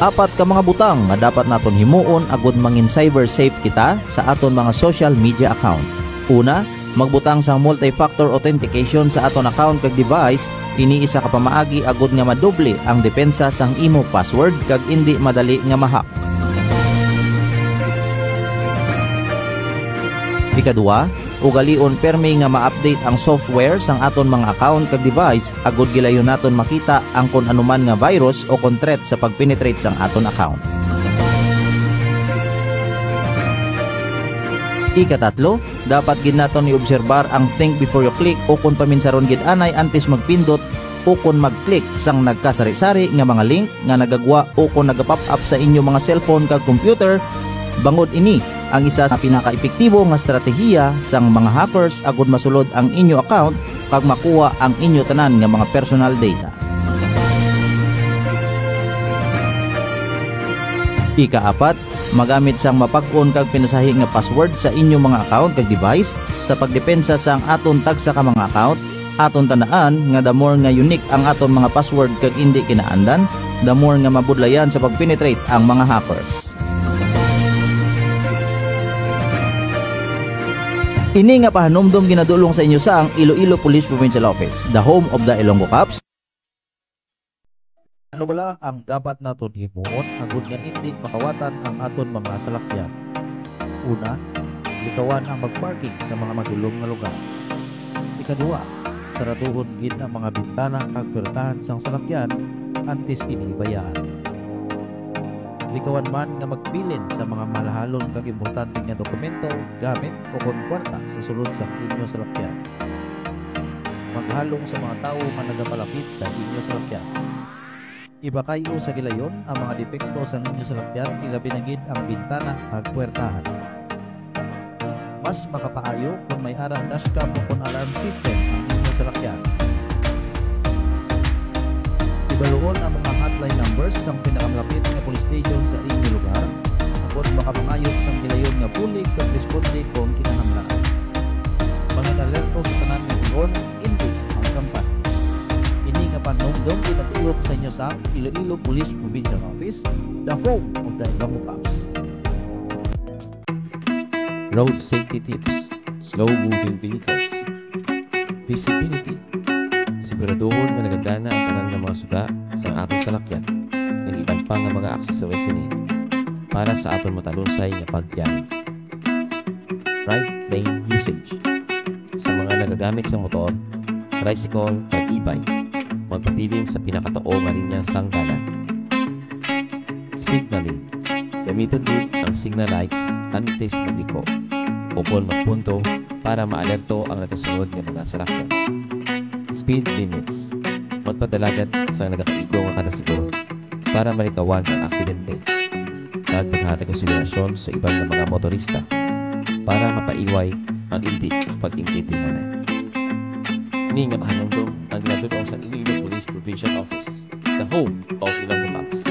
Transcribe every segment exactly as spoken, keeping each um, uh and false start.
Apat ka mga butang nga dapat naton himuon agud mangin cyber safe kita sa aton mga social media account. Una, magbutang sang multi-factor authentication sa aton account kag device. Ini isa ka pamaagi agud nga madoble ang depensa sang imo password kag indi madali nga ma-hack. Ikadua, ugalion permi nga ma-update ang software sang aton mga account kag device agud gilayon naton makita ang kon anuman nga virus o kon threat sa pag-penetrate sang aton account. Ikatatlo, dapat gid naton iobserbar ang think before you click o kon paminsaron gid anay antes magpindot o kon mag-click sang nagkasari-sari nga mga link nga nagagwa o kon nagapop up sa inyo mga cellphone kag computer, bangod ini ang isa sa pinakaepektibo nga estratehiya sang mga hackers agud masulod ang inyo account kag makuha ang inyo tanan nga mga personal data. Ikaapat, magamit sang mapag-on kag pinasahi nga password sa inyo mga account kag device sa pagdepensa sang aton tagsa ka mga account. Aton tandaan nga the more nga unique ang aton mga password kag indi kinaandan, the more nga mabudlayan sa pag-penetrate ang mga hackers. Ini nga pahanumdom ginadul-ong sa inyo sang Iloilo Police Provincial Office, the home of the Ilonggo Cops. Ano bala ang dapat naton himuon agud nga indi makawatan ang aton mga salakyan? Una, likawan ang mag-parking sa mga madulom nga lugar. Ikaduha, saraduhon gid ang mga bintana kag puwertahan sang salakyan antes ini bayaan. Likawan man nga magbilin sa mga malahalon kag importante nga dokumento, gamit, o kon kwarta sa sulod sang inyo salakyan. Maghalong sa mga tawo nga nagapalapit sa inyo salakyan. Ibakay-o sa gilayon ang mga depekto sang inyo salakyan, ilabi na gid ang bintana kag puwertahan. Mas makapaayo kon may ara dashcam o kon alarm system ang inyo salakyan. Ibaluon ang mga hotline numbers sang pinakamalapit nga police station sa inyo lugar, agod makapangayo sang gilayon nga bulig kag responde kon kinahanglan. Mangin-alerto sa tanan nga tion, indi ang kampan. Ini nga panumdom ginatulok sa inyo sang Iloilo Police Provincial Office, the home of the Ilonggo Cops. Road safety tips, slow-moving vehicles, visibility. Siguraduhon nga nagagana ang tanan nga mga suga sa aton salakyan kag iban pa nga mga aksesoris sini para sa aton matalunsay nga pagbiyahe. Right lane usage. Sa mga nagagamit sa motor, tricycle, kag e-bike, magpabilin sa pinakatuo nga linya sang dalan. Signaling. Gamiton gid ang signal lights antes magliko o kon magpunto para maalerto ang nagasunod nga mga salakyan. Speed limits. Magpadalagat sa nagakaigo nga kada sigon para malikawan ang aksidente, kag maghatag konsiderasyon sa iban nga mga motorista para mapaiway ang indi pag-intindihanay. Ini nga pahanumdom ang ginadul-ong sa Iloilo Police Provincial Office, the home of Ilonggo Cops.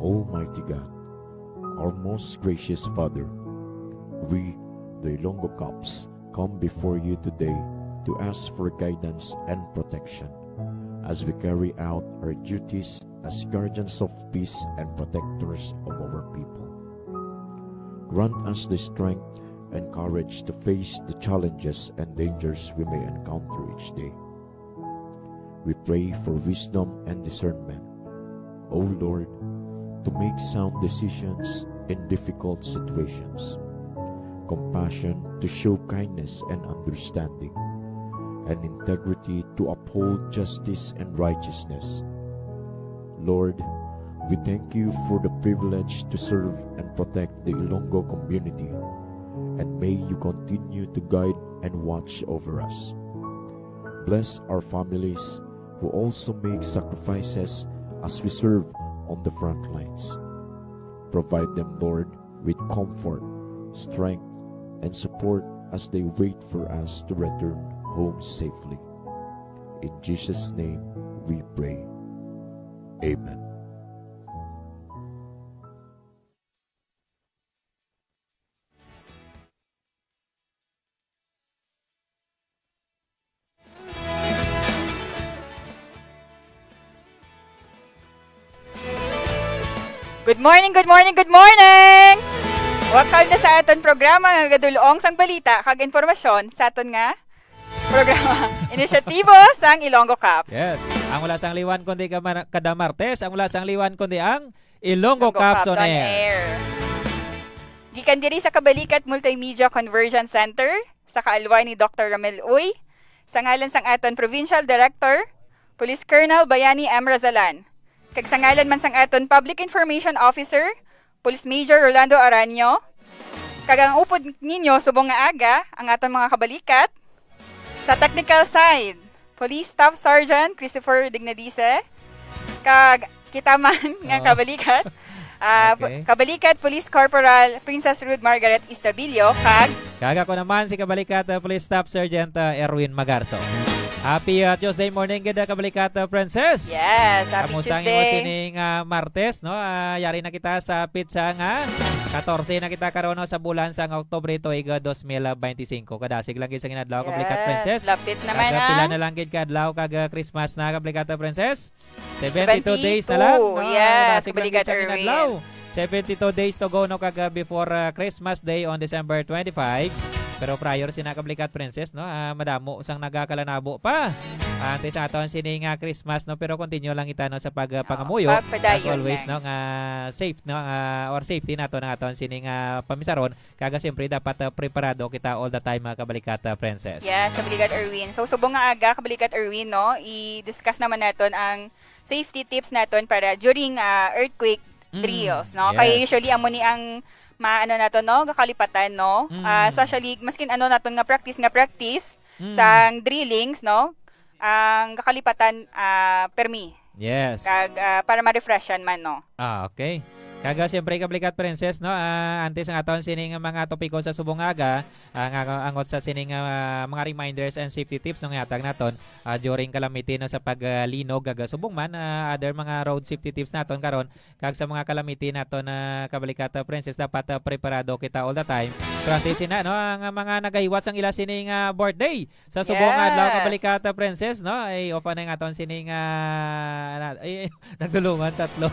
Almighty God, our most gracious Father, we, the Ilonggo Cops, come before you today to ask for guidance and protection as we carry out our duties as guardians of peace and protectors of our people. Grant us the strength and courage to face the challenges and dangers we may encounter each day. We pray for wisdom and discernment, O Lord, to make sound decisions in difficult situations, compassion to show kindness and understanding, and integrity to uphold justice and righteousness. Lord, we thank you for the privilege to serve and protect the Ilonggo community, and may you continue to guide and watch over us. Bless our families who also make sacrifices as we serve on the front lines. Provide them, Lord, with comfort, strength, and support as they wait for us to return home safely. In Jesus' name we pray. Amen. Good morning, good morning, good morning! Welcome na sa aton programa nga gadulong sang balita kag impormasyon sa aton nga programa, Inisyatibo sang Ilonggo Cops. Yes, ang wala sang liwan kundi ka mar-, kada Martes, ang wala sang liwan kundi ang Ilonggo Ilonggo Cops Cops on on Air. Air. Gikan diri sa Kabalikat Multimedia Convergence Center, sa kaalway ni Doktor Ramel Uy, sa ngalan sang aton Provincial Director, Police Colonel Bayani M. Razalan, kag sa ngalan man sang aton Public Information Officer, Police Major Rolando Aranio, kag ang upod ninyo subong nga aga, ang aton mga kabalikat, sa technical side, Police Staff Sergeant Christopher Dignadice, kag kita man nga Oo. kabalikat, ah, Okay. kabalikat Police Corporal Princess Ruth Margaret Istabilio, kag Kag ako naman si kabalikat, ah, Police Staff Sergeant, ah, Erwin Magarso. Happy, ah, Tuesday morning gid, ah, kabalikat, ah, Princess. Yes, happy Kamusta ang imo Tuesday. sining, ah, Martes, no? Ah, yari na kita sa pitsa nga katorse na kita karon, no, sa bulan sang Oktubre tuig, ah, dos mil beintisinco. Kadasig lang gid sa inadlaw, kabalikat Yes, Princess. lapit naman, Kag, ah, pila ah. na lang gid ka adlaw kag, ah, Christmas na, kabalikat Princess. Seventy-two days na lang, Seventy-two, no? yes, Kadasig lang kabalikat gid sa Erwin. inadlaw. Seventy-two days to go, no, kag, ah, before, ah, Christmas Day on December twenty-five. Pero prior sina, kabalikat Princess, no, ah, madamo sang nagakalanabo pa. Ah, antes sa aton sini nga Christmas, no, pero continue lang kita, no, sa pag, ah, Oo, pangamuyo. pagpadayon Kag always, lang. no, nga safe, no, nga, or safety nato ng aton sini nga pamisaron. Kag siyempre, dapat, ah, preparado kita all the time, mga kabalikat, ah, Princess. Yes, kabalikat Erwin. So, subong nga aga, kabalikat Erwin, no, i-discuss naman naton ang safety tips naton para during, ah, earthquake Mm, drills, no? Kay yes. usually, amo ni ang maano nato, no, gakalipatan, no? Mm. Ah, especially, maskin ano naton nga practice, nga practice, Mm. sang drillings, no? Ang gakalipatan, ah, permi. Yes. Kag, ah, para ma-refreshan man, no? Ah, okay. Kaga, siyempre, kabalikat Princess, no? Ah, antes ang aton sining mga topiko sa subong nga aga, ang, ang, angot sa sining, ah, mga reminders and safety tips, no, nga hatag naton, ah, during calamity, no, sa pag, ah, linog, kag subong man, ah, other mga road safety tips naton karon, kag sa mga calamity naton na kabalikat, ah, Princess, dapat, ah, preparado kita all the time. Pero antes sina, no, ang, ah, mga nagahiwat sang ila sining, ah, birthday, Sa subong nga adlaw, Yes. kabalikat, ah, Princess, no? Ay, off na yung aton sining, ah, na, ay, nagdulungan, tatlo.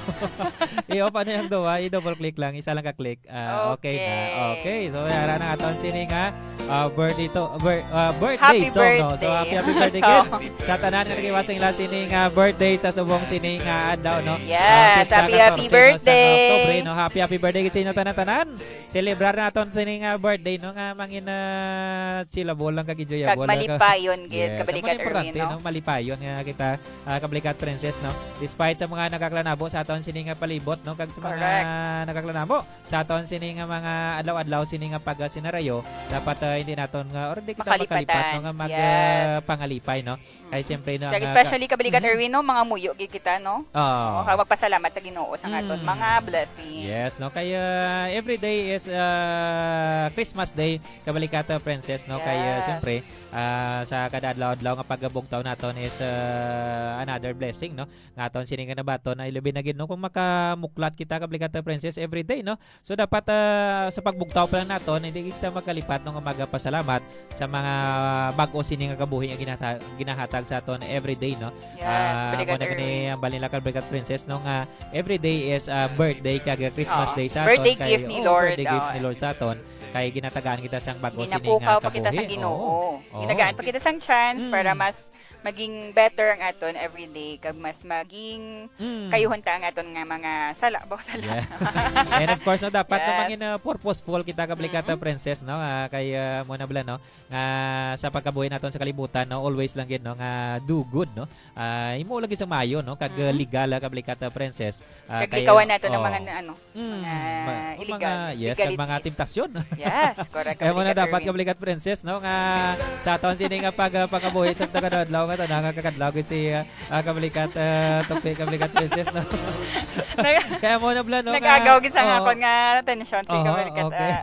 I-off na yung duwa, i-double click lang, isa lang ka-click. Ah, okay na. Okay. Okay, so, yara na aton sining, ah, ah, birthday to, bir-, ah, birthday Happy song, no? So, birthday. happy, happy birthday So, gift sa tanan nga nag-iwas sa ila sining, ah, birthday sa subong sining, ah, adlaw, no? Yes, Ah, pizza happy, happy katorse, no, sa birthday. Oktubre, no? Happy, happy birthday sa inyo tanan-tanan. Celebrar naton sining, ah, birthday, no, nga mangin, ah, chillable lang kag enjoyable Kag lang. malipayon gid, Yes, kabalikat amo na importante, Erwin, no? no? Malipayon nga kita, ah, kabalikat Princess, no? Despite sa mga nagaklanabo sa aton sining, ah, palibot, no? Kag sa mga Correct. nagaklanabo sa aton sining, ah, mga adlaw-adlaw sining, ah, pag, ah, senaryo, dapat, ah, hindi naton nga, or hindi kita Makalipatan. makalipat, no? Nga mag, Yes. ah, pangalipay, no? Kay Mm. siyempre, no, Kag ang, ah, especially, kabalikat, mhm. Erwin, no, mga muyo gid kita, no? Oo. Oo, kag magpasalamat sa Ginoo sa aton Mm. mga blessings. Yes, no? Kay, ah, every day is, ah, Christmas Day, kabalikat, ah, Princess, no? Kay, ah, Yes. siyempre, ah, sa kada adlaw-adlaw nga pagbugtaw naton is, ah, another blessing, no? Nga aton sini nga nabaton na ilabi na gid, no? Kung makamuklat kita, kabalikat, ah, Princess, every day, no? So, dapat, ah, sa pagbugtaw pa lang naton, hindi kita magkalipat, no, nga magpasalamat sa mga bag-o sini nga kabuhi nga ginata-, ginahatag sa aton everyday, no? Yes, Ah, kabalikat amo na gani Erwin. ang balin lang, kabalikat Princess, no, nga everyday is, ah, birthday kag Christmas Oo. Day sa aton, Birthday kay, gift ni oh, Lord, birthday gift oh. ni Lord sa aton, kay ginatagaan kita sang bag-o sini nga Ginapukaw pa kita kabuhi. sang Ginoo. Oo. Oo. Ginagaan pa kita sang chance Mm. para mas maging better ang aton everyday, kag mas maging Mm. kayuhon ta ang aton nga mga sala, ba, sala. Yeah. And of course, no, dapat Yes. naman yun, uh, purposeful kita, kabalikat, Mm-mm. Princess, no? Ah, kay, uh, mo na bala, no? Nga sa pagkabuhi naton sa kalibutan, no? Always lang yun, no? Nga do good, no? Ah, imo lagi sa maayo, no? Kag, uh, Mm-mm. legal, ah, kabalikat, uh, Princess. Ah, Kag kay, likawan nato ng oh. mga, ano, Mm, mga ma-, illegal, mga, yes, kag mga legalities. temptasyon. Yes, correct, Kaya mo na kabalikat dapat, Erwin. kabalikat Princess, no, nga sa aton sini nga pag-, ah, pangabuhi sa taga adlaw nga tanan nga kakadlaw si, ah, ah, kabalikat, ah, Tupi, kabalikat Princess, no? Nag-, Kaya mo na bala, no, nga, nag-agaw gid sa oo. akon nga atensyon si Oo, kabalikat, okay. ah.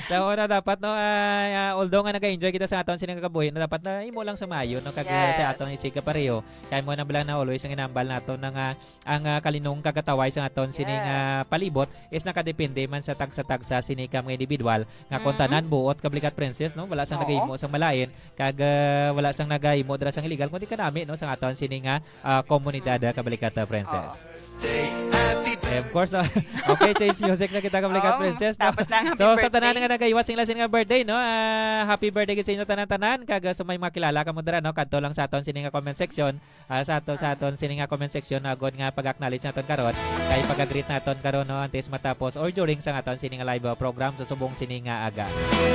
Kaya mo na dapat, no, ah, ah, although nga nag-enjoy kita sa aton sini nga kabuhi, na dapat na imo lang sa maayo, no, kag, ah, Yes. sa aton isig kapareho. Kaya mo na bala na always ang inambal nato na nga ang, ah, kalinong kagataway sa aton sini nga Yes. palibot is nakadepende man sa tagsa-tagsa sini ka mga individual nga kung Mm. tanan buot, kabalikat Princess, no? Wala sang Oo. nagahimo sang malain, kag, ah, wala sang nagahimo dira sang illegal, kundi kanami, no, sa aton sini nga, ah, komunidad, Mm. ah, kabalikat, ah, Princess. Oo. Of course, no? Okay, change music na kita, Kablikat Oo, Princess, no? Tapos na ang happy So, sa tanan birthday. Nga nagaiwas sila sini nga birthday, no? Ah, happy birthday sa inyo tanan-tanan. Kag, ah, sa may mga kilala kamo dira, no? Kadto lang sa aton sini nga comment section. Ah, sa ato, sa aton sini nga comment section, na agod nga pag-acknowledge naton karon, kay pag-greet naton karon, no? Antes matapos or during sa aton sini nga live, ah, program sa subong sini nga aga.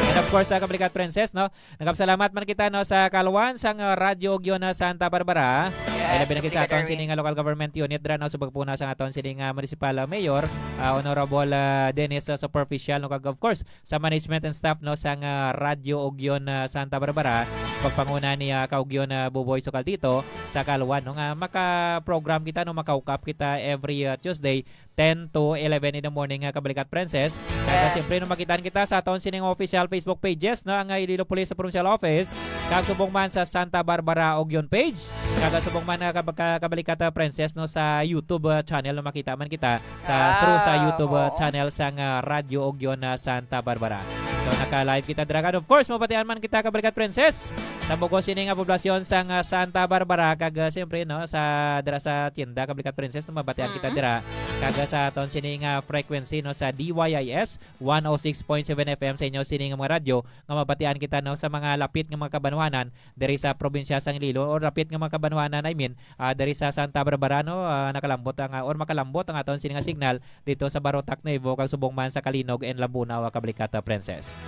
And of course, sa Kablikat Princess, no? Nagapasalamat man kita, no, sa kaluwasan sang, uh, Radyo Ugyon na Santa Barbara. Yes, Ay labi na gid sa aton Kablikat sini Erwin. Nga local government unit dira, no, sa pagpuna sa aton sini nga municipal, uh, mayor, uh, Honorable, uh, Dennis, uh, Superficial, no, kag of course sa management and staff, no, sang, uh, Radyo Ugyon na Santa Barbara, sa pagpanguna ni, uh, Kaugyon, uh, Buboy Socaldito sa kaluwasan, no, nga maka-program kita, no, maka-hook up kita every, uh, Tuesday ten to eleven in the morning, nga Kablikat Princess. Kag, ah, Yes. siyempre, no, makitaan kita sa aton sining official Facebook pages, no, ang, ah, Iloilo Police Provincial Office, kag subong man sa Santa Barbara Ugyon page, kag, ah, subong man, ah, kab-, ka-, Kablikat, ah, Princess, no, sa YouTube, ah, channel, no, makita man kita sa, through sa Ah, YouTube, ah, oo. channel sang, ah, Radyo Ugyon, ah, Santa Barbara. So, naka-live kita dira. And of course, mabatian man kita, Kablikat Princess, sa bug-os sini nga poblasyon sang, ah, Santa Barbara, kag, ah, siyempre, no, sa, dira sa tienda, Kablikat Princess, no, mabatian kita Mm. dira. Kag, ah, sa aton sini nga frequency, no, sa D Y I S one oh six point seven F M sa inyo sini nga mga radyo, nga mabatian kita, no, sa mga lapit nga mga kabanwanan diri sa probinsya sang Iloilo, or lapit nga mga kabanwanan, I mean, ah, diri sa Santa Barbara, no, ah, nakalambot ang, ah, or makalambot ang aton sini nga signal dito sa Barotac, Nuevo, kag subong man sa Calinog and Lambunao, ah, Kablikat, ah, Princess.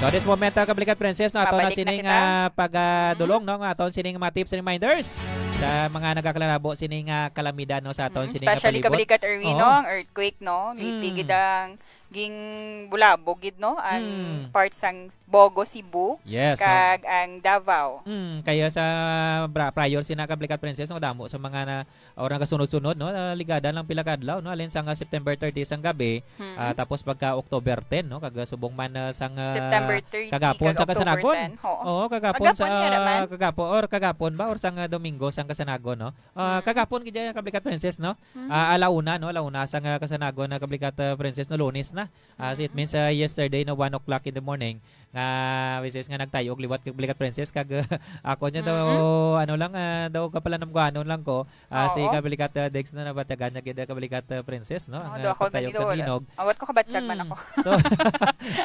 So, this moment, ah, Kablikat Princess, no, ato na Mabalik na sini kita. nga pagadulong, no, nga aton sini nga mga tips and reminders sa mga nagakalalabo sini nga kalamidad, no, sa aton Mm, sini nga especially palibot. Kablikat Erwin, Oo. no, ang earthquake, no? Lately, Mm. gid ang ginbulabog gid, no, ang Mm. part sang Bogo, Cebu, Yes, so kag ang Davao. Mm, kaya sa bra-, prior sina, Kablikat Princess, no, damo sa mga na, or nagasunod-sunod, no, na ligadan lang pila ka adlaw, no, alin sang, ah, September thirty sang gabi, Mm. ah, tapos pagka October ten, no, kag, ah, subong man, ah, sang, ah, September thirty kagapon kag sa October Kasanagon. ten. Oo. Oo, kagapon Kagapon sa, niya naman. kagapon, or kagapon ba, or sang, ah, Domingo sang Kasanagon, no? Ah, Mm. kagapon gid yan, Kablikat Princess, no? Mm. Ah, alauna, no? Alauna sang, ah, Kasanagon na, Kablikat, ah, Princess, no? Lunes na. Ah, so it Mm. means, ah, yesterday, no, one o'clock in the morning, nga, which is nga nagtayog liwat, Kablikat Princess, kag, ah, ako niya daw, Mm-mm. ano lang, ah, daw kapalanamguanon lang ko. Ah, si Oo. Kablikat, ah, Dex na nabatiagan niya gid, ah, Kablikat, ah, Princess, no? Oo, Ang, do ah, ako pagtayog sa naniwala. Minog. Awat ko kabatyag man Mm. ako. So,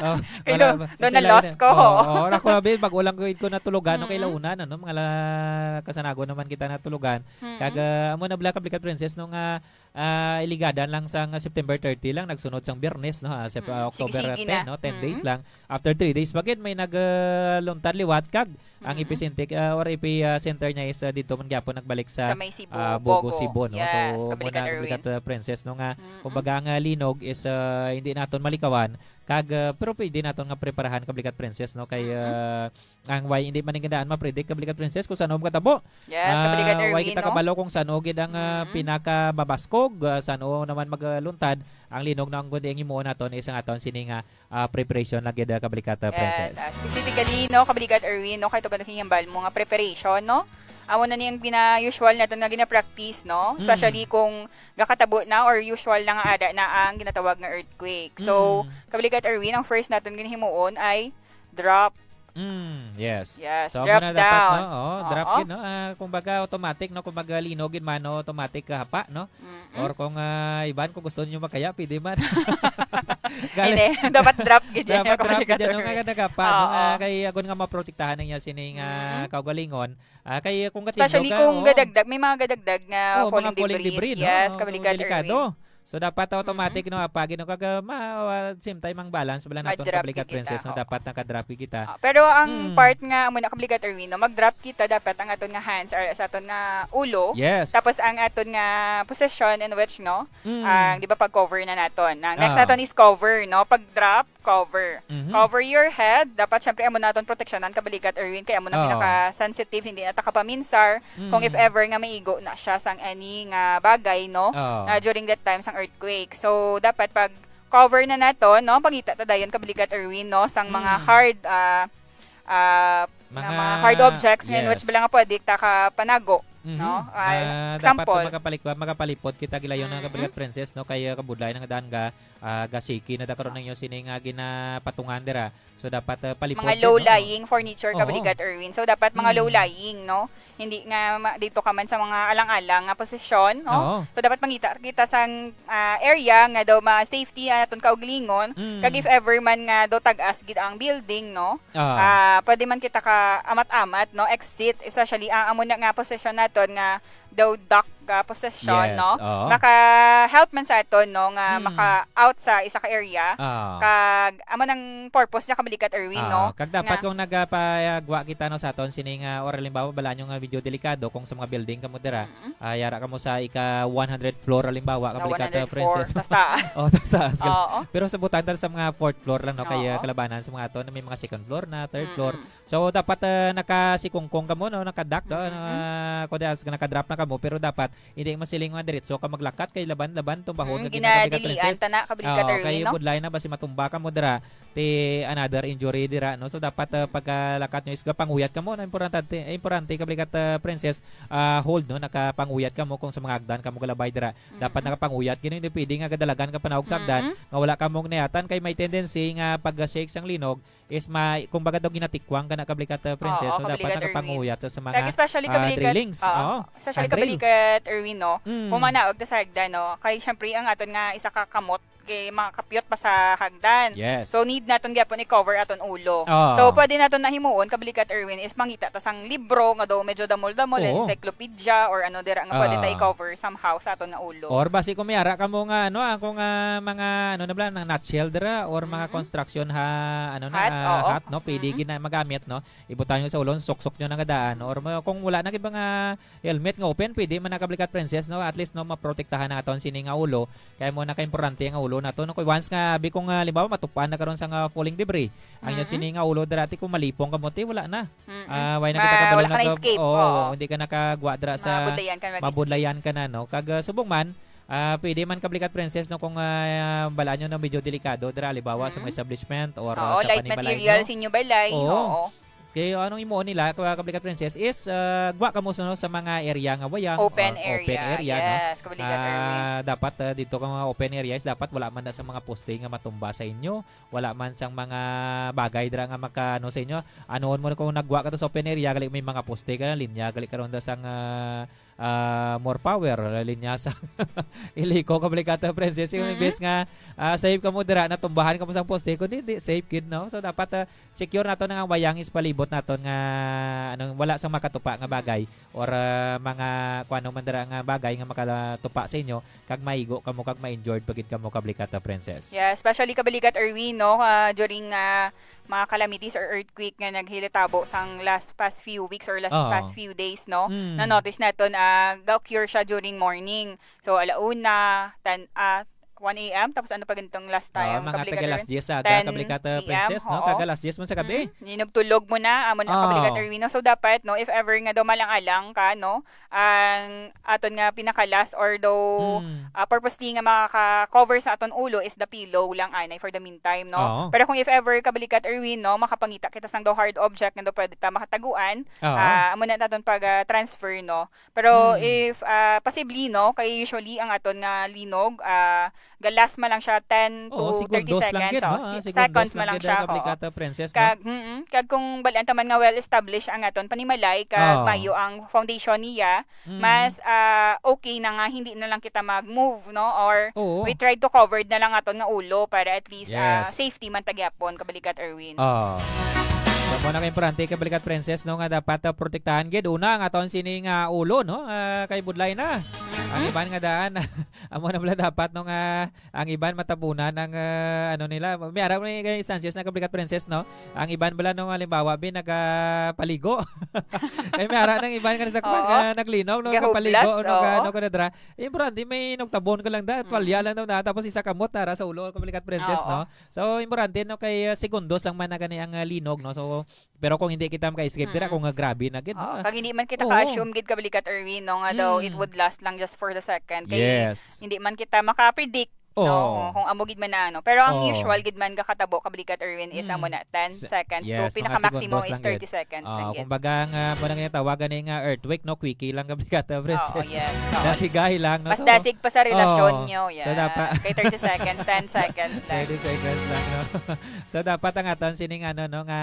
oh, Kay wala do-, ba? do Kasi na-lost lain-, ko. Oo, oo, ako labi, bag-o lang gid ko natulogan, no? Kay Mm. launan, ano? Mga la-, Kasanagon naman kita natulogan. Mm-mm. Kag, ah, amo na bala, Kablikat Princess, no, nga, ah, iligadan lang sang September thirty lang, nagsunod sang Biyernes, no? Ah, Sep-, Mm, ah, October sige-sige ten, na. no? Ten days Mm-mm. lang. After three days, bagid may nag, ah, luntad liwat, kag ang Mm-mm. epicenter, ah, or epi, ah, center niya is, ah, dito man gyapon nagbalik sa, Sa may Cebu, ah, Bogo, Bogo. Cebu, no? Yes, So, Kablikat muna, Erwin. Kablikat, ah, Princess, no, nga, Mm-mm. kumbaga, ang, ah, linog is, ah, hindi naton malikawan, kag, ah, pero pwede naton nga preparahan, Kablikat Princess, no? Kay, Mm-mm. ah, ang way, hindi man nga daan ma-predict, Kablikat Princess, kung saan makatabo. Yes, Kablikat Ah, way Erwin, kita no? kabalo kung saan gid ang, ah, Mm-mm. pinakamabaskog, ah, saan naman magluntad ang linog, no? Ang kundi ang himuon naton is ang aton sini nga, ah, preparation lang gid, ah, Kablikat, ah, Yes, Princess. ah, specifically, no, Kablikat Erwin, no, kay tungod kay hambal mo nga preparation, no? Amo na ni ang gina-usual naton nga gina-practice, no? Mm. Especially kung gakatabo na or usual na nga ada na ang ginatawag nga earthquake. So, Mm. Kablikat Erwin, ang first naton ginhimuon ay drop. Mm, yes. Yes, So, drop muna dapat, down. no? Oo, drop Oo. gid, no? Ah, kumbaga, automatic, no? Kumbaga, linog gid man, no? Automatic kahapa, no? Mm-mm. Or kung, ah, iban, kung gusto niyo makaya, pwede man. Gali- Hindi, dapat drop gid yan, Dapat drop gid yan, no? Kablikat Erwin. Nga nagapa, no? Oo. Nga kay agon nga maprotektahan ang iya sining, ah, Mm-mm. kaugalingon. Ah, kay kung Especially katindaw ka, kung oo. gadagdag, may mga gadagdag nga Oo, falling mga falling debris. debris, no? Yes, Oo, so Kablikat delikado. Erwin. So, dapat automatic, Mm-mm. no, apagi, no, kag, ah, ma-, ah, same time ang balance, wala naton Mag-drop Kablikat gid kita, Princess, no, oo. dapat nakadrop gid kita. Ah, pero ang Mm. part nga, amo na, Kablikat Erwin, no, mag-drop kita, dapat ang aton nga hands are sa aton nga ulo. Yes. Tapos ang aton nga position in which, no, Mm. ang, di ba, pag-cover na naton. Ang next Ah. naton is cover, no? Pag-drop, cover. Mhm. Cover your head. Dapat, syempre, amo naton proteksyonan, Kablikat Erwin, kay amo na Oo. pinaka-sensitive, hindi na ta kapaminsar kung if Mm. ever nga maigo na siya sang any nga bagay, no? Oo. Nga during that time sang earthquake. So, dapat pag cover na nato, no? Pangita ta dayon, Kablikat Erwin, no? Sang mga Mm. hard, ah, ah, nga Mga, mga hard objects nga in which yes. bala nga pwede ta kapanago, Mhm. no? Ah, Ah, dapat example. makapalik-, makapalipod kita gilayon na Mm-mm. Kablikat Princess, no? Kay, ah, kabudlay na nga daan ga Ah, ga-shaky na da karon ninyo sini nga ginapatungan dira. So, dapat, ah, palipod Mga din, no? low-lying furniture, Oo. Kabrigat Erwin. So, dapat mga Mm. low-lying, no? Hindi nga ma-, dito ka man sa mga alang-alang nga posisyon, no? Oo. So, dapat mangita kita sang, ah, area nga daw ma-safety ang aton kaugalingon. Mm. Kag if ever man nga daw tag-as gid ang building, no? Ah. Ah, pwede man kita ka amat-amat, no? Exit, especially ang amo na nga posisyon naton nga daw dock, ah, posisyon, Yes, no? oo. Maka-help man sa aton, no, nga Hmm. maka-out sa isa ka area. Ah. Kag amo nang purpose niya, Kabrigat Erwin, Ah, no? kag dapat Nga kung nagapagwa kita, no, sa aton sini nga, or halimbawa, balaan nyo nga medyo delikado kung sa mga building kamo dira, Mm. ah, yara kamo sa ika one hundred floor, halimbawa, Na Kabrigat, ah, one hundred four, Princess. tas taas. Oh, tas taas ka lang. Oo. Pero sa butang dala sa mga fourth floor lang, no, kay, ah, Oo. kalabanan sa mga aton na may mga second floor na, third floor. Mm-mm. So, dapat, ah, nakasikungkong kamo, no? Nakadak, no? Mm-hmm. Ah, kundi as-, nakadrop na kamo, pero dapat hindi man siling nga diretso ka maglakat kay laban-laban tumbahon Mm, nga ginagabigat, ginadilian Princess. ta na, Kabrigat Oo, Erwin, kay no? budlay na basi matumba kamo dira, ti another injury dira, no? So, dapat, ah, pagkalakat nyo is gapanguyat kamo, no? Importante, importante, Kabrigat, ah, Princess, ah, hold, no? Nakapanguyat kamo kung sa mga hagdan kamo galabay dira. Dapat Mm-hmm. nakapanguyat, gini, hindi pwede nga gadalagan ka panahog sa hagdan, Mm-hmm. nga wala kamong niyatan, kay may tendency nga pag-shake sang linog, is ma-, kumbaga daw ginatikwang ka na, Kabrigat, uh, Princess, Oo, so dapat Kabrigat Erwin. nakapanguyat sa mga, Kag especially ah, Kabrigat, railings. oo, Oo, especially handrail. Kabrigat Erwin, no? Mm. Kung manaog ta sa hagdan, no? Kay syempre ang aton nga isa ka kamot kay makakapyot pa sa hagdan. Yes. So need naton gyapon i-cover aton ulo. Oo. So pwede naton nahimuon, Kabrigat Erwin, is mangita ta sang libro nga daw medyo damol-damol, Oo. encyclopedia or ano dira nga pwede ta Oo. i-cover somehow sa aton nga ulo. Or basi kung may ara kamo nga, ano, ah, kung, ah, mga, ano na bala, nang nutshell dira, or mga Mm-mm. construction ha-, ano na, Hat, ah, oo. hat, no? Pwede Mm-mm. gina-, magamit, no? Ibutang nyo sa ulo, suksok nyo na nga daan. Or mo-, kung wala na gid mga helmet nga open, pwede man na, Kabrigat Princess, no? At least, no, maprotektahan ang aton sini nga ulo. Kaya mo nakaimportante ang ulo nato, no? Kung once nga, bi kung, ah, halimbawa, matupan na karon sa nga falling debris, ang inyo Mm-mm. sini nga ulo, dati kung malipong ka mo, ti, wala na. Mm-mm. Ah, why na Ma-, kita kabalo wala ka na nag-, escape, oo, oo. hindi ka nakagwa dira sa Mabudlayan ka na mag-escape. mabudlayan ka na, no? Kag, ah, subong man, ah, pwede man, Kabrigat Princess, no, kung, ah, balaan nyo na medyo delikado dira, halimbawa, sa mga Mm. establishment or, ah, Oo, sa light panimalay, material no? sa inyo balay, Oo. oo. Kay anong imuon nila, Ka-, Kabrigat Princess, is, ah, gwa kamo sa, no, sa mga area nga wayang, Open ah, open area, area, no? yes, Kabrigat Ah, Erwin. dapat, ah, dito ka mga open areas, dapat wala man na sa mga poste nga matumba sa inyo. Wala man sang mga bagay dira nga maka-, ano, sa inyo. Anoon mo na kung nagwa ka to sa open area, gali may mga poste ka na, linya, gali karon da sang, ah, ah, more power, linya sa Ilico, Kabrigat Princess. Yung Mm-hmm. imbes nga, ah, safe ka mo dira, natumbahan ka mo sang poste, kundi di, safe gid, no? So, dapat, ah, secure nato na nga wayang is palibot naton nga, anong, wala sang makatupa nga Mm. bagay or, ah, mga kuano man dira nga bagay nga makatupa sa inyo, kag maigo kamo, kag ma-injured pa gid kamo, Kabrigat Princess. Yeah, especially Kabrigat Erwin, no, ah, during, ah, mga calamities or earthquake nga naghilitabo sang last past few weeks or last Oo. past few days, no? Mm. Na-notice naton, ah, ga-occur siya during morning. So, ala una, ten, ah, one A M, tapos ano pa ganitong last Oo, time, mga Kabrigat taga alas Erwin? diyes sa aga, Ten Kabrigat, ah, P M, Princess, no? oo. Taga alas diyes man sa gabi. Mm. Ninugtulog mo na, amo na, Oo. Kabrigat Erwin, no? So, dapat, no, if ever nga daw malang-alang ka, no, ang aton nga pinaka-last or daw, Mm. ah, purposely nga makaka-cover sa aton ulo is the pillow lang anay for the meantime, no? Oo. Pero kung if ever, Kabrigat Erwin, no, makapangita kita sang daw hard object nga daw pwede ta makataguan, Oo. ah, amo na naton pag, ah, transfer, no? Pero Mm. if, ah, possibly, no, kay usually ang aton nga linog, ah, ga-last man lang siya ten Oo, to segundos thirty lang seconds, gid, oh, no? si-, Ah, segundos seconds lang man lang gid, siya, ah, oo. Kabrigat Princess, no? Kag, mm, kag kung bal-an ta man nga well-established ang aton panimalay, kag Oo. mayo ang foundation niya, Mm. mas, ah, okay na nga hindi na lang kita mag-move, no? Or Oo. we try to covered na lang aton nga ulo para at least, ah, Yes. safety man ta gyapon, Kabrigat Erwin. Oo. Sa mo na ka importante, Kabrigat Princess, no, nga dapat, ah, protektahan gid. Una, ang aton sini nga ulo, no? Ah, kay budlay na. Ang Mm-hmm. iban nga daan, amo na bala dapat, no, nga ang iban matabunan ang, ah, ano nila. May ara may instances na, Kabrigat Princess, no? Ang iban bala, no, halimbawa, bi, nagapaligo. Kay may ara nang iban nga nasakpan Oo. nga naglinaw, no? Gahublas, Kapaligo, no? Ka, oo. no, ka na dra. Importante, may nagtabon ka lang da, Mm. tuwalya lang daw na, tapos isa kamot, ara sa ulo, Kabrigat Princess, Oo. no? So, importante, no, kay, ah, segundos lang man na gani ang, ah, linog, no? So, pero kung hindi kita maka-escape dira, Mm. kung, ah, grabe na gid, Oo, no? kag hindi man kita Oo. ka-assume gid, Kabrigat Erwin, no, nga daw it Mm. would last lang just for the second. Kay Yes. hindi man kita maka-predict Oo. No? Kung amo gid man na, ano. Pero ang Oo. usual gid man gakatabo, Kabalikat Erwin, is Mm. amo na, ten Sa seconds. Yes, To, mga pinaka-maximum segundos is lang gid. thirty seconds lang Ah, gid. Kumbaga, nga, mo nang ginatawagan ni nga earthquake, no? Quickie lang, Kabalikat, ah, Oo, Princess. yes. Oo. Dasigay lang, no? Mas So, dasig pa sa relasyon Oo. nyo, So, yes. dapat Kay thirty seconds, ten seconds lang. Thirty seconds lang, no? So, dapat ang aton sining, ano, no, nga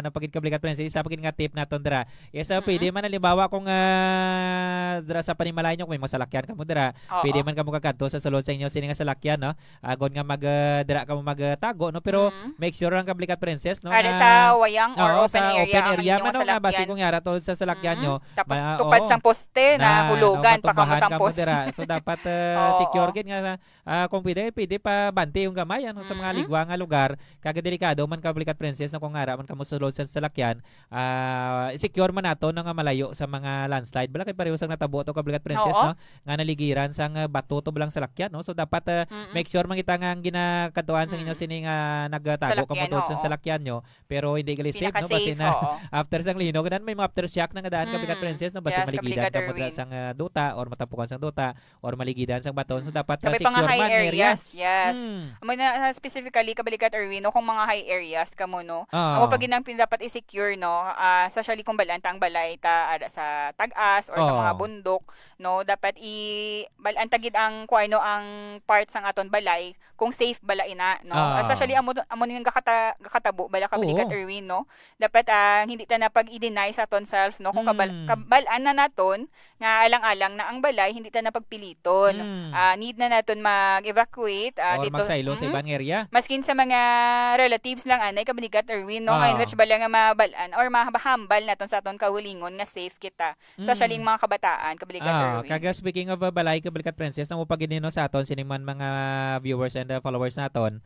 napagid, Kabalikat Princess, isa pa gid nga tip naton dira. Yes, ah, Mm-mm. pwede man, halimbawa, kung, ah, dira sa panimalay nyo, kung may mga salakyan kamo dira, Oo. pwede man kamo kakadto sa sulod sa inyo sini nga salakyan, no? Agod nga mag, ah, dira kamo magtago, no? Pero Mm. make sure lang, Kabalikat Princess, no, Para nga sa wayang or Oo, open sa area open ang area inyong man, no, nga basi salakyan. kung yara to sa salakyan Mm-mm. nyo, Tapos ma-, tupad oo. sang poste na Na, hulugan, no, pakamo matumbahan sang kamo poste. dira. So, dapat, ah, Oo. secure gid nga, ah, kung pwede, pwede pa bante yung gamay, ano, sa mga Mm-mm. ligwa nga lugar. Kag delikado man, Kabalikat Princess, no, kung ara man kamo sulod sa salakyan, ah, secure man nato, no, nga malayo sa mga landslide. Bala kay pareho sang natabo to, Kabalikat Princess, Oo. no, nga naligiran sang, ah, bato to balang salakyan, no? So, dapat, ah, Mm-mm. make sure man kita nga ang ginakadtuan sa inyo Mm. sini nga nagtago kamo Salakyan, tungod sa oo. salakyan nyo, pero hindi gali safe, no? Basi Pinaka-safe, na oo. after sang linog, nan may mga aftershock na nga daan, Kabalikat Mm. Princess, no? Basi Yes, maligidan Kabalikat kamo dira Erwin. sang, ah, duta or matapukan sang duta or maligidan sang baton. So, Mm. dapat, Kami ah, pa nga secure high man nga area. areas, yes. Mm. Amo na, ah, specifically, Kabalikat Erwin, no, kung mga high areas kamo, no, Ah. amo pa gid ang pin-, dapat i-secure, no, ah, especially kung bal-an ta ang balay ta ara sa tag-as or sa mga Oo. bundok, no, dapat i-, bal-an ta gid ang, kung ano ang part sang aton balay, kung safe bala ina, no? Ah. Especially amo, amo ning gakata-, gakatabo bala, Kabalikat Oo. Erwin, no? Dapat, ah, hindi ta na pag-i-deny sa aton self, no? Kung kabal-, Mm. kabal-an na naton nga alang-alang na ang balay, hindi ta na pagpiliton. Mm. Ah, need na naton mag-evacuate, ah, Or dito, magsaylo sa mm. ibang area. Maskin sa mga relatives lang, anay, Kabalikat Erwin, no? Nga in Ah. which bala nga mabal-an or mahambal naton sa aton kaugalingon nga safe kita. Especially Mm. yung mga kabataan, Kabalikat Ah, Erwin. Kaga speaking of, uh, balay, Kabalikat Princess, amo pa gid ni, no, sa aton sining man mga viewers and, uh, followers naton.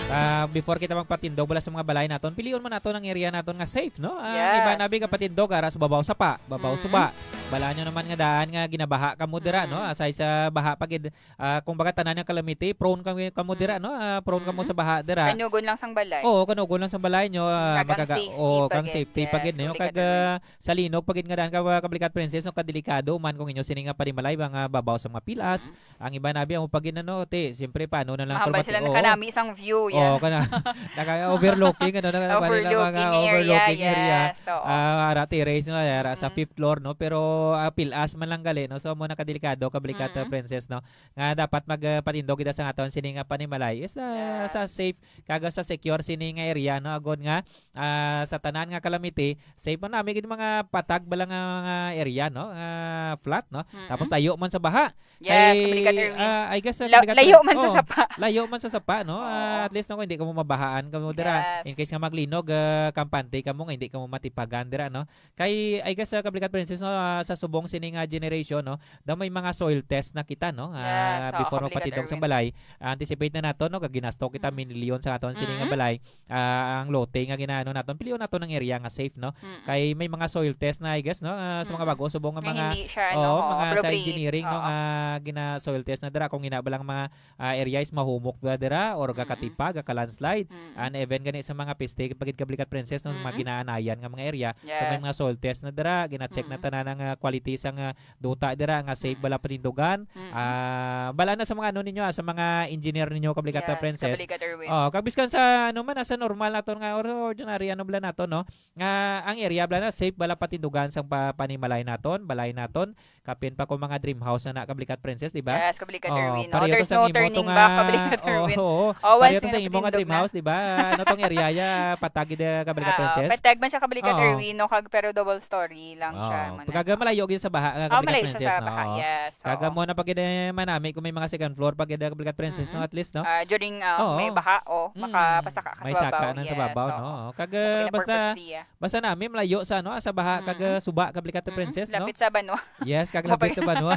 Ah, before kita magpatindog bala sa mga balay naton, pilion man naton ang area naton nga safe, no? Ah, ang Yes. iba nabi kapatindog ara sa babaw sapa, babaw Mm. suba. Bala nyo naman nga daan nga ginabaha kamo dira, no? Mm. Aside sa baha pa gid, ah, kung baga tanan nga calamity, prone kamo, kamo dira, Mm. no? Ah, prone kamo Mm. sa baha dira. Kanugon lang sang balay. Oo, kanugon lang sa balay nyo, ah, Kag ang makaga-, safety oo, pa kang gid. safety pa Yes, gid, no? Kabalikat Kag, Erwin. ah, sa linog pa gid nga daan ka, Kabalikat Princess, no, kadelikado man kung inyo sini nga panimalay, mga babaw sa mga pilas. Mm. Ang iba nabi, amo pa gid, ano, ti, siyempre, paano na lang Mahambal kung sila mati-, oo. nakanami sang view, Oo, yeah. kana-, naka-overlooking, ano, na, Overlooking mga area, overlooking area. yes, oo. Ah, ara terrace, no, ara sa Mm. fifth floor, no, pero, ah, pilas man lang gali, no, so, amo na kadelikado, Kabalikat, ah, Mm-mm. Princess, no, nga dapat mag, ah, patindog kita sa aton sini nga panimalay is, ah, Yes. sa safe, kag sa secure sini nga area, no, agod nga, ah, sa tanan nga calamity, safe man nami gid mga patag bala nga, nga area, no? Ah, flat, no? Mm-mm. Tapos layo man sa baha. Yes, Kay, Kabalikat Erwin. ah, I guess, ah, La-, Kabalikat layo Prin-, man sa oh, sapa. layo man sa sapa, no? Oo. Ah, at least, no, hindi kamo mabahaan kamo dira. Yes. In case nga maglinog, ah, kampante kamo nga hindi kamo matipagan dira, no? Kay, I guess, ah, Kabalikat Princess, no, ah, sa subong sini nga generation, no, daw may mga soil test na kita, no? Yes, Ah, oo, before Kabalikat magpatindog sa Erwin. balay, ah, anticipate na nato, no, kag ginasto kita Mm. milyon sa aton sini nga Mm. balay. Ah, ang lote nga ginaano naton, pilion naton ang area nga safe, no? Mm. Kay may mga soil test na, I guess, no? Ah, sa mga Mm. bago, subong nga Nga mga, hindi siya, ano, oo, oo, mga sa appropriate. engineering, no, Oo. nga gina-soil test na dira kung ina ba lang mga, ah, area is mahumok ba dira or Mm. gakatipa, gaka-landslide. Mm. And even gani sa mga piste, pagid Kabalikat Princess, no, sa mga Mm. ginaanayan nga mga area. So, may Yes. mga soil test na dira, gina-check na Mm. tanan ang, ah, quality sang, ah, duta dira nga safe Mm. bala panindugan. Mm. Ah, bala na sa mga ano ninyo, ah, sa mga engineer ninyo, Kabalikat, ah, Yes, Princess. Kabalikat Erwin. Oh, kag biskan sa ano man, ah, sa normal naton nga or ordinary ano bala naton, no? Nga ang area bala na safe bala patindugan sang pa-, panimalay naton, balay naton. Kapin pa kung mga dream house na na, Kabalikat Princess, di ba? Yes, Kabalikat Oh, Erwin, no? pareho to There's sa no imo turning to back, nga, Kabalikat oh, Erwin. oo. Oh, once Pareho to nga sa imo nga napatindog dream na. house, di ba? Ano tong area ya, patag gid, ah, Kabalikat Oo, Princess? patag man siya, Kabalikat Oo. Erwin, no? Kag, pero double story lang siya, Oo. man Pagka na. malayo gyud sa baha, ah, Oh, Kabalikat malayo siya Princess, sa no? baha, Oo. yes, Kag oo. amo na pag gid, eh, manami kung may mga second floor pag gid, ah, Kabalikat Princess, no? Mm-mm. At least, no? Ah, during, ah, Oo. may baha, oh, Mm. makapasaka ka sa May saka babaw, na sa yes, babaw, oo. no? Kag, Okay na basta, purposely, ah. basta nami malayo sa, ano, sa baha, kag, Mm-mm. ah, suba, Kabalikat Mm-mm. Princess, no? Lapit sa banwa. Yes, kag lapit Mapag- sa banwa.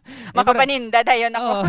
Eh, pero Makapaninda dayon ako. Oo.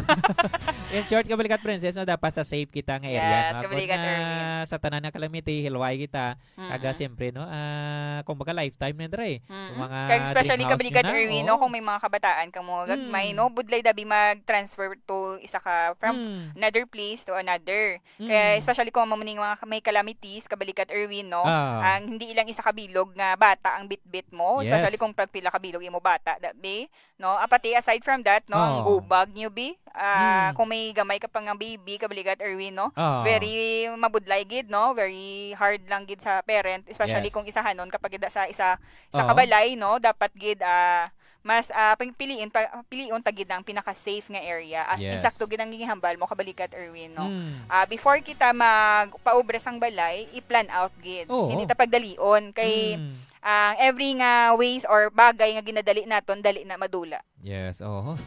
In short, Kabalikat Princess, no, dapat sa safe kita nga Yan, Yes, no? Kabrigat Kung, Erwin. ah, sa tanan nga calamity, hilway kita. Kaga, Mm-mm. siyempre, no? Ah, kumbaga, lifetime na dre. Mm-mm. Kung mga Kag especially dream house Kabrigat nyo na, Erwin, no? oo. Kung may mga kabataan kang mga gagmay, Mm. no? Budlay dabi mag-transfer to isa ka, from Mm. another place to another. Kaya Mm. especially kung amo ning mga may calamities, Kabrigat Erwin, no? Ah. Ang hindi lang isa ka bilog nga bata ang bitbit mo, Yes. especially kung pagpila ka bilog imo bata, dabi. No? Ah, pati aside from that, no, ang Oo. gubag nyo, bi? Ah, Mm. kung may gamay ka pa nga baby, Kabrigat Erwin, no? Oo. Very mabudlay gid, no? Very hard lang gid sa parent, especially Yes. kung isahanon kapag gid sa isa, sa Oo. kabalay, no? Dapat gid, ah, mas, ah, ping-, piliin pa, pilion ta gid ang pinaka-safe nga area. As Yes. insakto gid ang gihambal mo, Kabrigat Erwin, no? Mm. Ah, before kita magpaubra sang balay, i-plan out gid. Oo. Hindi ta pagdalion. Kay Mm. ang every nga ways or bagay nga ginadali naton, dali na madula. Yes, oho.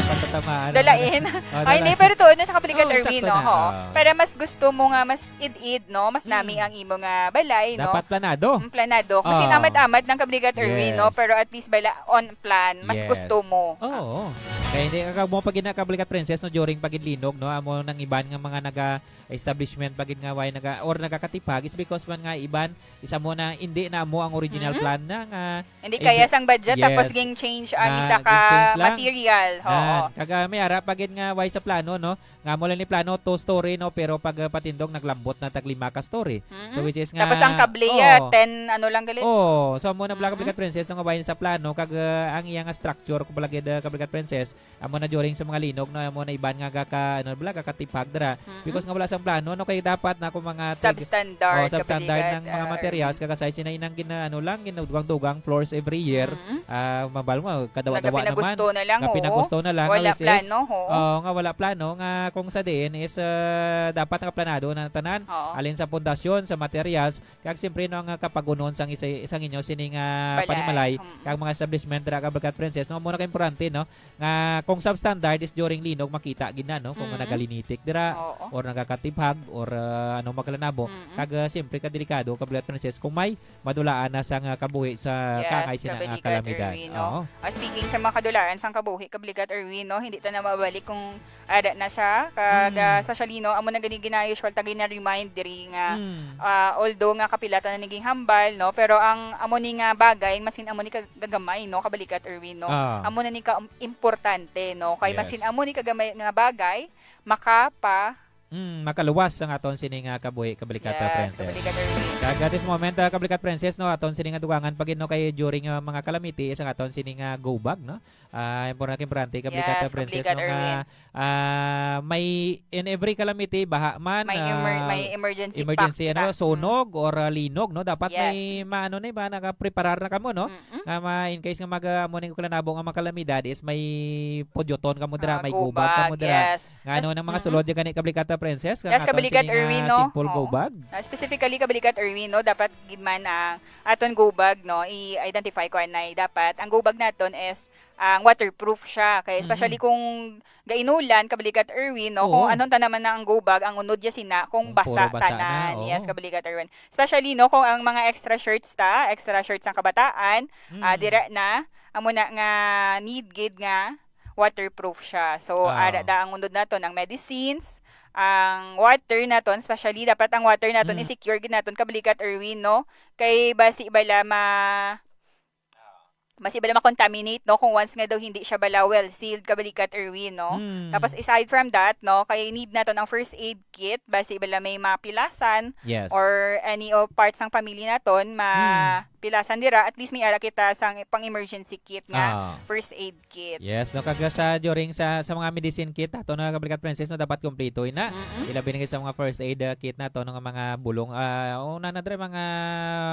Patatamaan na Dalain. naman. Oh, Ay, hindi, dala. Pero tuod na sa Kabrigat Oh, Erwin, sakto no? na. Ho. Oh. Pero mas gusto mo nga mas id-id, no? Mas nami Mm. ang imo nga balay, no? Dapat planado. Mm, planado. Kasi Oh. namad-amad ng Kabrigat Erwin, no? Yes. Pero at least bala on plan, mas Yes. gusto mo. Oo. Kaya hindi ka mo pag ina Kabrigat Princess, no? During pagidlinog, no? Amo nang iban nga mga naga-establishment pagid nga way naga or nagakatipag is because man nga iban isa mo na hindi na mo ang original Mm. plan na nga Hindi Hindi. kaya sang budget, tapos Yes. ging change ang Nga isa ka ging-change lang. material. Oo. Nan, kaga may ara pa gid nga way sa plano, no? Nga mo lang ni plano two story, no, pero pag uh, patindog naglambot na tag lima ka story. Mm-mm. So which is nga Tapos ang kable, ah, Oo. ten, ano lang gali. Oh, so amo na pala Mm-mm. Kabrigat Princess nga way sa plano kag uh, ang iya nga structure ko pala gid uh, Kabrigat Princess amo na during sa mga linog, no, amo na iban nga gaka ano bala gakatipag dira. Mm-mm. Because nga wala sang plano, no, kay dapat na kung mga tig- Substandard, Oh, substandard Kabrigat, ng mga uh, materials, Erwin. Kag aside sina inang gina ano lang, ginadugang-dugang floors every year. Mm-mm. Ah, mabal mo, kadawa-dawa naman. Nagapinagusto na lang, Nga oo. pinagusto na lang, Wala which is, plano, oo. Oo, nga wala plano, nga kung sa diin is, ah, dapat nakaplanado na tanan. Oo. Alin sa pundasyon, sa materials, kag siyempre, no, ang, ah, kapagunon sang isa, isang inyo sining, ah, Balay. panimalay, Mm. kag mga establishment dira, Kabrigat Princess, no, muna ka importante, no, nga kung substandard is during linog, makita gid na, no, kung Mm. nagalinitik dira, Oo. or nagakatiphag, or, ah, ano, magkalanabo. Mm. Kag, ah, siyempre, kadelikado, Kabrigat Princess, kung may madulaan na sang, ah, kabuhi sa Yes, kaangay sina nga Kabrigat kalamidad. Erwin, no? Oo. Ah, speaking sa mga kadulaan sang kabuhi, Kabrigat Erwin, no, hindi ta na mabalik kung ara na siya, kag, Mm. ah, especially, no, amo na gani gina-, usual ta gina-remind diri nga, Mm. ah, although nga kapila ta na naging hambal, no, pero ang amo ni nga bagay, masin amo ni ka-, gagamay, no, Kabrigat Erwin, no? Ah. Amo na ni ka-, importante, no? Kay Yes. masin amo ni kagamay nga bagay, makapa- Mm, makaluwas ang aton sini nga kabuhi, Kabrigat Yes, Princess. Kabrigat Erwin. Kag at this moment, ah, Kabrigat Princess, no, aton sini nga dugangan pag, no, kay during, ah, mga calamity, is ang aton sini nga go bag, no? Ah, importante, importante, Kabrigat Yes, Princess, Kabrigat no, nga, Erwin. ah, may, in every calamity, baha man, May emer-, ah, may emergency emergency, pack ano, ta. sunog Mm. or, ah, linog, no? Dapat Yes. may maano na ba, nakapreparar na kamo, no? Mm-mm. Nga ma-, in case nga mag, ah, amo ning kulanabo nga mga kalamidad is may pudyoton kamo dira, Ah, may go gubag bag, kamo dira. Yes. Nga ano Tas-, nang mga mm-mm. sulod yung gani, Kabrigat Princess? Yes, Ang aton Kabrigat sini nga Erwin, no? simple go Oo. bag? Ah, specifically, Kabrigat Erwin, no? Dapat gid man ang aton go bag, no? I-identify ko anay. Dapat ang go bag naton is ang waterproof siya. Kaya especially Mm-mm. kung gainulan, Kabrigat Erwin, no? Kung Oo. anong tanaman na ang go bag, ang unod niya sina, kung Kung basa puro basa na, tanan. oo. Yes, Kabrigat Erwin. Especially, no, kung ang mga extra shirts ta, extra shirts ang kabataan, ah, Mm. dira na, amo na nga need gid nga waterproof siya. So, Ah. ara da ang unod naton, ang medicines, ang water naton, especially dapat ang water naton Mm. i-secure gid naton, Kabrigat Erwin, no? Kay basi bala ma-, basi bala ma-contaminate, no? Kung once nga daw hindi siya bala well sealed, Kabrigat Erwin, no? Mm. Tapos aside from that, no, kay need naton ang first aid kit, basi bala may mapilasan Yes. or any of parts ng pamilya naton ma-, Mm. pilasan dira, at least may ara kita sang pang emergency kit nga Ah. first aid kit. Yes, no, kag sa during sa, sa mga medicine kit ato na, Kabrigat Princess, no, dapat kompleto ina. Mm-mm. Ilabi na gid sa mga first aid, uh, kit nato, no, nga mga bulong, ah, una na dira mga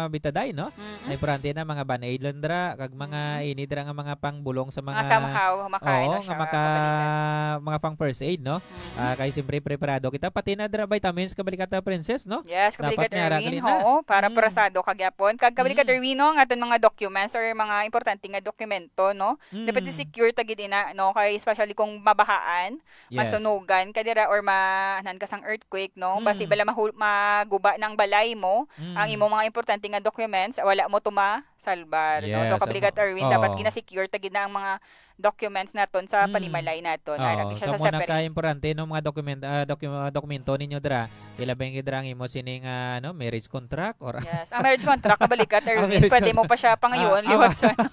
betadine, no? Mm-mm. Ay, importante na mga band-aid lang dira, kag mga Mm-mm. ini dira nga mga pangbulong sa Mga mga somehow, makain Oo, na nga siya, maka-, kabalikan. mga pang first aid, no? Mm-mm. Ah, kay siyempre preparado kita, pati na dira vitamins, Kabrigat Princess, no? Yes, Dapat Kabrigat may ara Erwin, gali na. oo, para Mm. parasado ka gyapon. Kag Kabrigat Mm. Erwin, no, ang aton mga documents or mga importante nga dokumento, no? Mm. Dapat i-secure ta gid ina, no? Kay especially kung mabahaan, Yes. masunugan ka dira or ma-, anan ka sang earthquake, no? Basi Mm. bala mahu-, maguba ng balay mo, Mm. ang imong mga importante nga documents, wala mo to masalbar, no? So, Yes, Kabrigat amo. Erwin, dapat Oo. gina-secure ta gid na ang mga documents naton sa Mm. panimalay naton. Ara Oo, ni siya sa sa muna separate. ka importante no mga document ah, docu- ah, dokumento ninyo dira. Ilabi gid dira ang imo sining ah, ano, marriage contract or Yes, ang marriage contract, kabalikat, Ang Erwin, marriage pwede mo contract. pa siya pangayoon Ah, liwat ah. sa ano.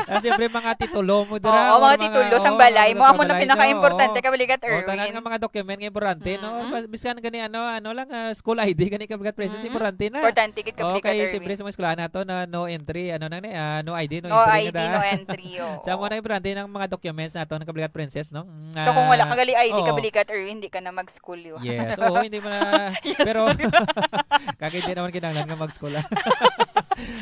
Ah, siyempre, mga titulo mo dira, Oo, or mga mga, titulo sang oo, balay mga mo. Amo na pagpapalay niya, pinaka-importante, oo. kabalikat, O, tanan Erwin. nga mga document nga importante, no? Mm-mm. Bas- Biskan gani, ano, ano lang, ah, school I D gani, kabalikat, Princess, Mm-mm. importante na. Importante gid, kabalikat, Okay, Erwin. siyempre, sa mga eskwelahan nato na no entry, ano nang ni, ah, no I D, no No entry I D, nga da. no entry, oo. Sa amo na importante ng mga documents nato, ng kabalikat, Princess, no? Mm, So, kung wala ah, ka gali I D, oo. kabalikat, Erwin, hindi ka na mag-school, yun. Yes, oo, hindi mo na, Yes. pero, kag hindi naman kinahanglan nga mag-school, ah.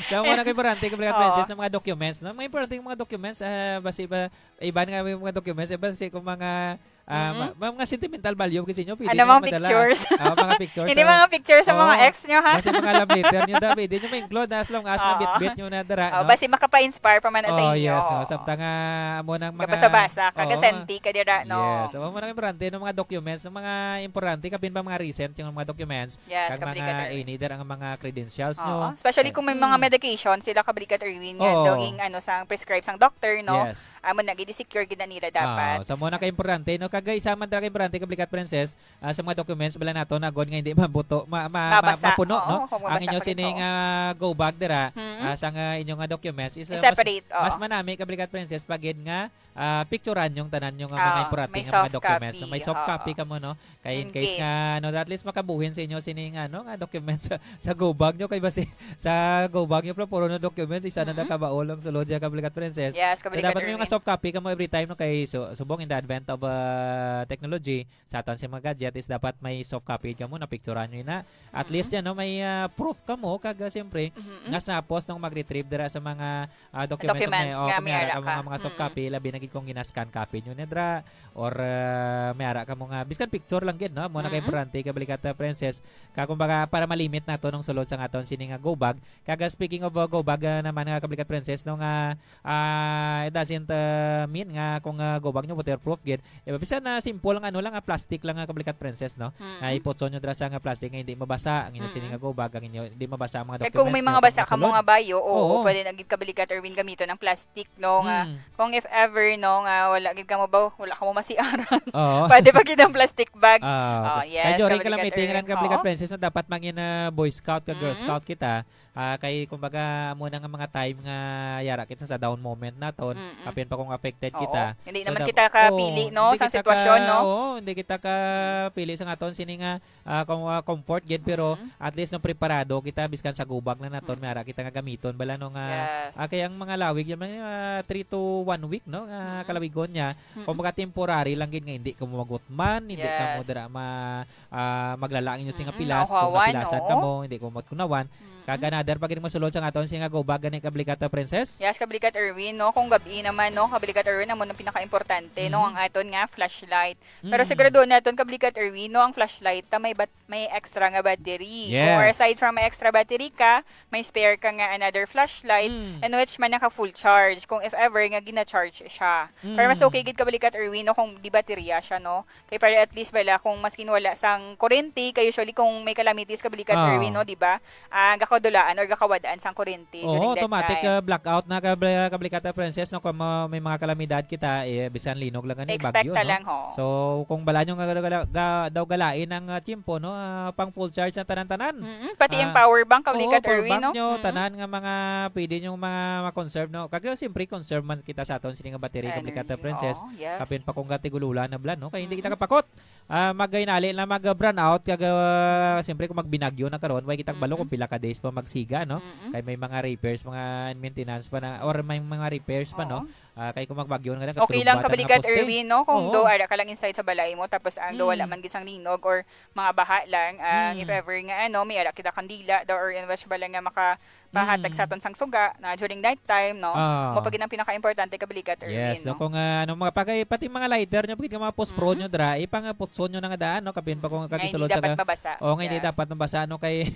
Sa mga nag-importante, kabalikat, Oo. Princess, ng mga documents, no? Mga importante yung mga documents, ah, basi ba, iban nga may mga documents, iban kasi kung mga, ah, Mm-mm. ma-, mga sentimental value kasi nyo, pwede Ano, nyo mga madala. pictures? Ah, mga pictures, Hindi ah. mga pictures sa mga Oo. ex nyo, ha? Basi mga love letter nyo, da, pwede nyo ma-include as long as Oo. mabitbit nyo na dira, Oh, no? basi makapa-inspire pa man na sa Oh, inyo. yes, no? Oo. Samtang, ah, amo nang mga Gabasa-basa, Oo. kagasenti ka dira, no? Yes. So, amo nang importante ng mga documents, ng mga importante, kapin ba mga recent yung mga documents, Yes, kag mga kabalikat, Erwin. ini, dira ang mga credentials Oo. nyo. Especially Eh. kung may mga Mm. medication sila, kabalikat, Erwin, nga Oo. daw ing, ano, sang prescribe sang doctor, no? Yes. Amo na, gid, i-secure gid na nila dapat. Ah, sa mo na ka importante, no? Kag isa man talaga importante, kabalikat, Princess, ah, sa mga documents, bala nato, na agod nga hindi mabuto, ma-, ma-, ma-, Mabasa. mapuno, Oo, no? kung Ang mabasa inyo ko rin, sining, oo. ah, go bag dira, Mm. ah, sa nga inyo nga documents is, ah, mas, I-separate, oo. mas manami, kabalikat, Princess, pagid nga, ah, picturean yung tanan yung, ah, mga Oo, importante may nga mga soft documents. copy, May soft oo. copy ka mo, no? Kay in In case case. nga, ano, at least makabuhin sa inyo sining, ano, nga documents sa, sa go bag nyo. Kay basi, sa go bag nyo, pero puro na documents, isa na Mm-mm. nakabaol ang sulod niya, kabalikat, Princess. Yes, So, kabalikat, dapat may mga Erwin. soft copy ka mo every time, no? Kay, so, subong in the advent of, ah, technology, sa aton sa mga gadget is dapat may soft copy ka mo, napicturan nyo na. At Mm-mm. least yan, no? May, ah, proof ka mo, kag, ah, siyempre, Mm-mm. nga sa post nung mag-retrieve dira sa mga, ah, documents, Documents may, oh, nga may may ara ara ka mo ka. nga mga soft Mm-mm. copy, labi na gid kung gina-scan copy nyo na dira, or, ah, may ara ka mo nga, biskan picture lang gid, no? Mo na kay Mm-mm. importante, kabalikat, ah, Princess. Ka, kumbaga, para malimit nato nung sulod sa aton sini nga go bag. Kaga, speaking of, uh, go bag, uh, naman nga, kabalikat, Princess, no, nga, ah, it doesn't, uh, mean nga kung, uh, go bag nyo waterproof gid. Diba? Bisan na simple nga ano lang, ah, plastic lang nga, kabalikat, Princess, no? Mm. Nga iputson nyo dira sa nga plastic nga hindi mabasa ang inyo sini Mm. nga go bag, ang inyo hindi mabasa ang mga Kay kung may documents mga nyo, basa kung ka mo masulod. nga bayo, oo, Oo. pwede na gid, kabalikat, Erwin, gamiton ang plastic, no, nga Mm. kung if ever, no, nga wala gid ka mo ba, wala ka mo masiaran. Oo. Pwede pa gid ang plastic bag. Ah, Oh, okay. Kay yes, during kabalikat, kalamiting Erwin. ran, kabalikat, Oo. Princess, no, dapat mangin, ah, Boy Scout ka, Girl Mm. Scout kita. Ah, kay kumbaga, amo na nga mga time nga yara kita sa down moment naton, Mm-mm. apin pa kung affected Oo. kita. Hindi So, naman dap-, kita kapili, oo, no, hindi sa kita sitwasyon, ka-, no? oo, hindi kita kapili sa aton sini nga, ah, com-, ah, comfort gid, pero Mm-mm. at least, no, preparado kita, biskan sa go bag na naton, Mm. may ara kita nga gamiton, bala, no, nga, Yes. ah, kay ang mga lawig, yan, mga three to one week, no, nga Mm-mm. kalawigon niya, Mm-mm. kumbaga temporary lang gid nga hindi ka mo magutman, hindi ka mo Yes. dira ma-, ah, maglala ang inyo sing Mm-mm, pilas, kung nauhawan, napilasan oo. ka mo, hindi ko matkunawan. Mm-mm. Kag another pa gid masulod sa aton sing go bag gani, kabalikat, Princess? Yes, kabalikat, Erwin, no? Kung gabi naman, no, kabalikat, Erwin, amo nang pinaka-importante, no, Mm-hmm. ang aton nga flashlight. Pero Mm. siguraduhon naton, kabalikat, Erwin, no, ang flashlight ta may bat-, may extra nga battery. Yes. Or aside from may extra battery ka, may spare ka nga another flashlight, Mm. in which man naka full charge, kung if ever nga gina-charge siya. Pero mas Mm. okay gid, kabalikat, Erwin, no, kung di baterya siya, no? Kay para at least bala kung maskin wala sang kurente, kay usually kung may calamities, kabalikat, Ah. Erwin, no, di ba? Ah, gakadulaan or gakawad-an sang kurente Oo, during that automatic, time. ah, blackout na, kabla-, kabalikat, Princess, no, kung ma-, may mga kalamidad kita, eh, bisan linog lang gani, Expect bagyo, na no? lang, ho. So, kung bala nyo nga gala-, ga-, daw galain ang, ah, tiyempo, no, ah, pang full charge na tanan-tanan. Mm-mm, pati ang Ah, power bank, oo, kabalikat, power Erwin, bank no? nyo, Mm-mm. tanan nga mga pwede nyo mga ma-conserve, no? Kag, siyempre, conserve man kita sa aton sini nga battery, Ano kabalikat, ni? Princess. Oo, yes. Kapin pa kung gatigululan na bala, no? Kay hindi kita Mm-mm. kapakot. Ah, magkainali na mag-, ah, brownout, kag, ah, siyempre kung magbinagyo na karon, way kita balo Mm-mm. kung pila ka days pa magsiga, no? Mm-mm. Kay may mga repairs, mga maintenance pa na, or may mga repairs pa, no? Oo. Ah, kay kung magbagyo na lang, Okay lang, katulog bata nga kabalikat, poste. Erwin, no? Kung Oo. do, ara ka lang inside sa balay mo, tapos ang do, wala Mm. man gid sang linog or mga baha lang, ah, Mm. if ever nga, ano, may ara kita kandila, do, or in which bala nga maka-, pahatag Mm. sa aton sang suga na during night time, no? Ah. Mo pa gid ang pinaka-importante, kabalikat, Erwin, Yes, no? no? Kung, ah, ano, mga pagay, pati mga lighter nyo, pagid nga mga pospro Mm. nyo, dra, ipang, ah, putson nyo na nga daan, no? Kapin pa Mm. kung Nga hindi kagisulod sa dapat nga mabasa. Oo, nga hindi Yes. dapat mabasa, no? Kay,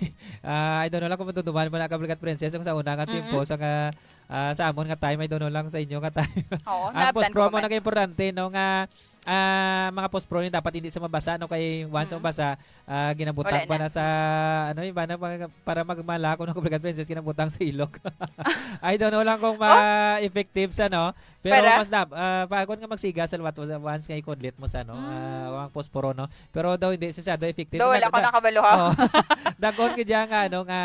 ah, I don't know lang kung maduduman mo na, kabalikat, Princess, kung sa una nga Mm-mm. tiyempo, sa nga, ah, sa amon nga time, I don't know lang sa inyo nga time. Oo, Ang naabtan pospro ko mo man. nag-importante, no? Nga, ah, mga post-pro ni dapat hindi sa mabasa, no? Kay once Mm. mabasa, ah, ginabutang Wala pa na. na sa, ano, iba na, mga, para magmala, kung ako, Brigad Princess, ginabutang sa ilog. I don't know lang kung Oh. ma-effective sa, no? Pero Para? mas dap-, ah, pa-, kung nga magsiga sa liwat, once nga ikudlit mo sa, no? Ah, Mm. ang posporo, no? Pero daw hindi siya, daw effective. Daw wala Nag-, ko na-, nakabalo, ha? Oh. Dagon gid yan nga, ano, nga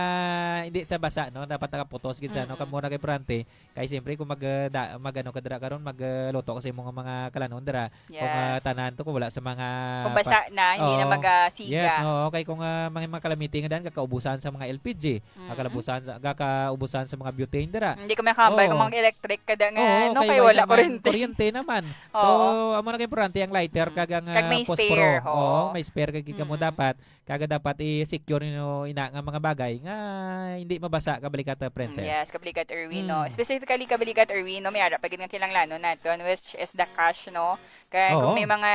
hindi sa basa, no? Dapat nakaputos gid sa, no? Mm-mm. Kamo na kay Prante. Kay siyempre, kung mag, ah, da-, mag, ano ka dira karon, mag, ah, luto ka sa imong mga kalanon dira. Kung, ah, Yes. tanan to, kung wala sa mga Kung basa pa-, na, hindi na oo. magasiga. Yes, oo. Kay kung, ah, mga, mga kalamity nga dan, kakaubusan sa mga L P G, Mm. kakalabusan sa, kakaubusan sa mga butane dira. Hindi ko makahambal Oo. kung mag-electric ka da nga, Oo, no, kay kay wala wala naman kurente. kuryente naman. So, Oo. amo na kay importante ang lighter Mm. kag ang, Kag ah, may posporo. spare, oo. Oo, may spare kag gid kamo Mm. dapat. Kaga dapat i-secure nyo ina nga mga bagay nga hindi mabasa, Kabalikat, uh, Princess. Mm, yes, Kabalikat Erwin, no? Mm. Specifically, Kabalikat Erwin, no? May ara pa gid nga kinahanglanon naton, which is the cash, no? Kaya kung Oo. may mga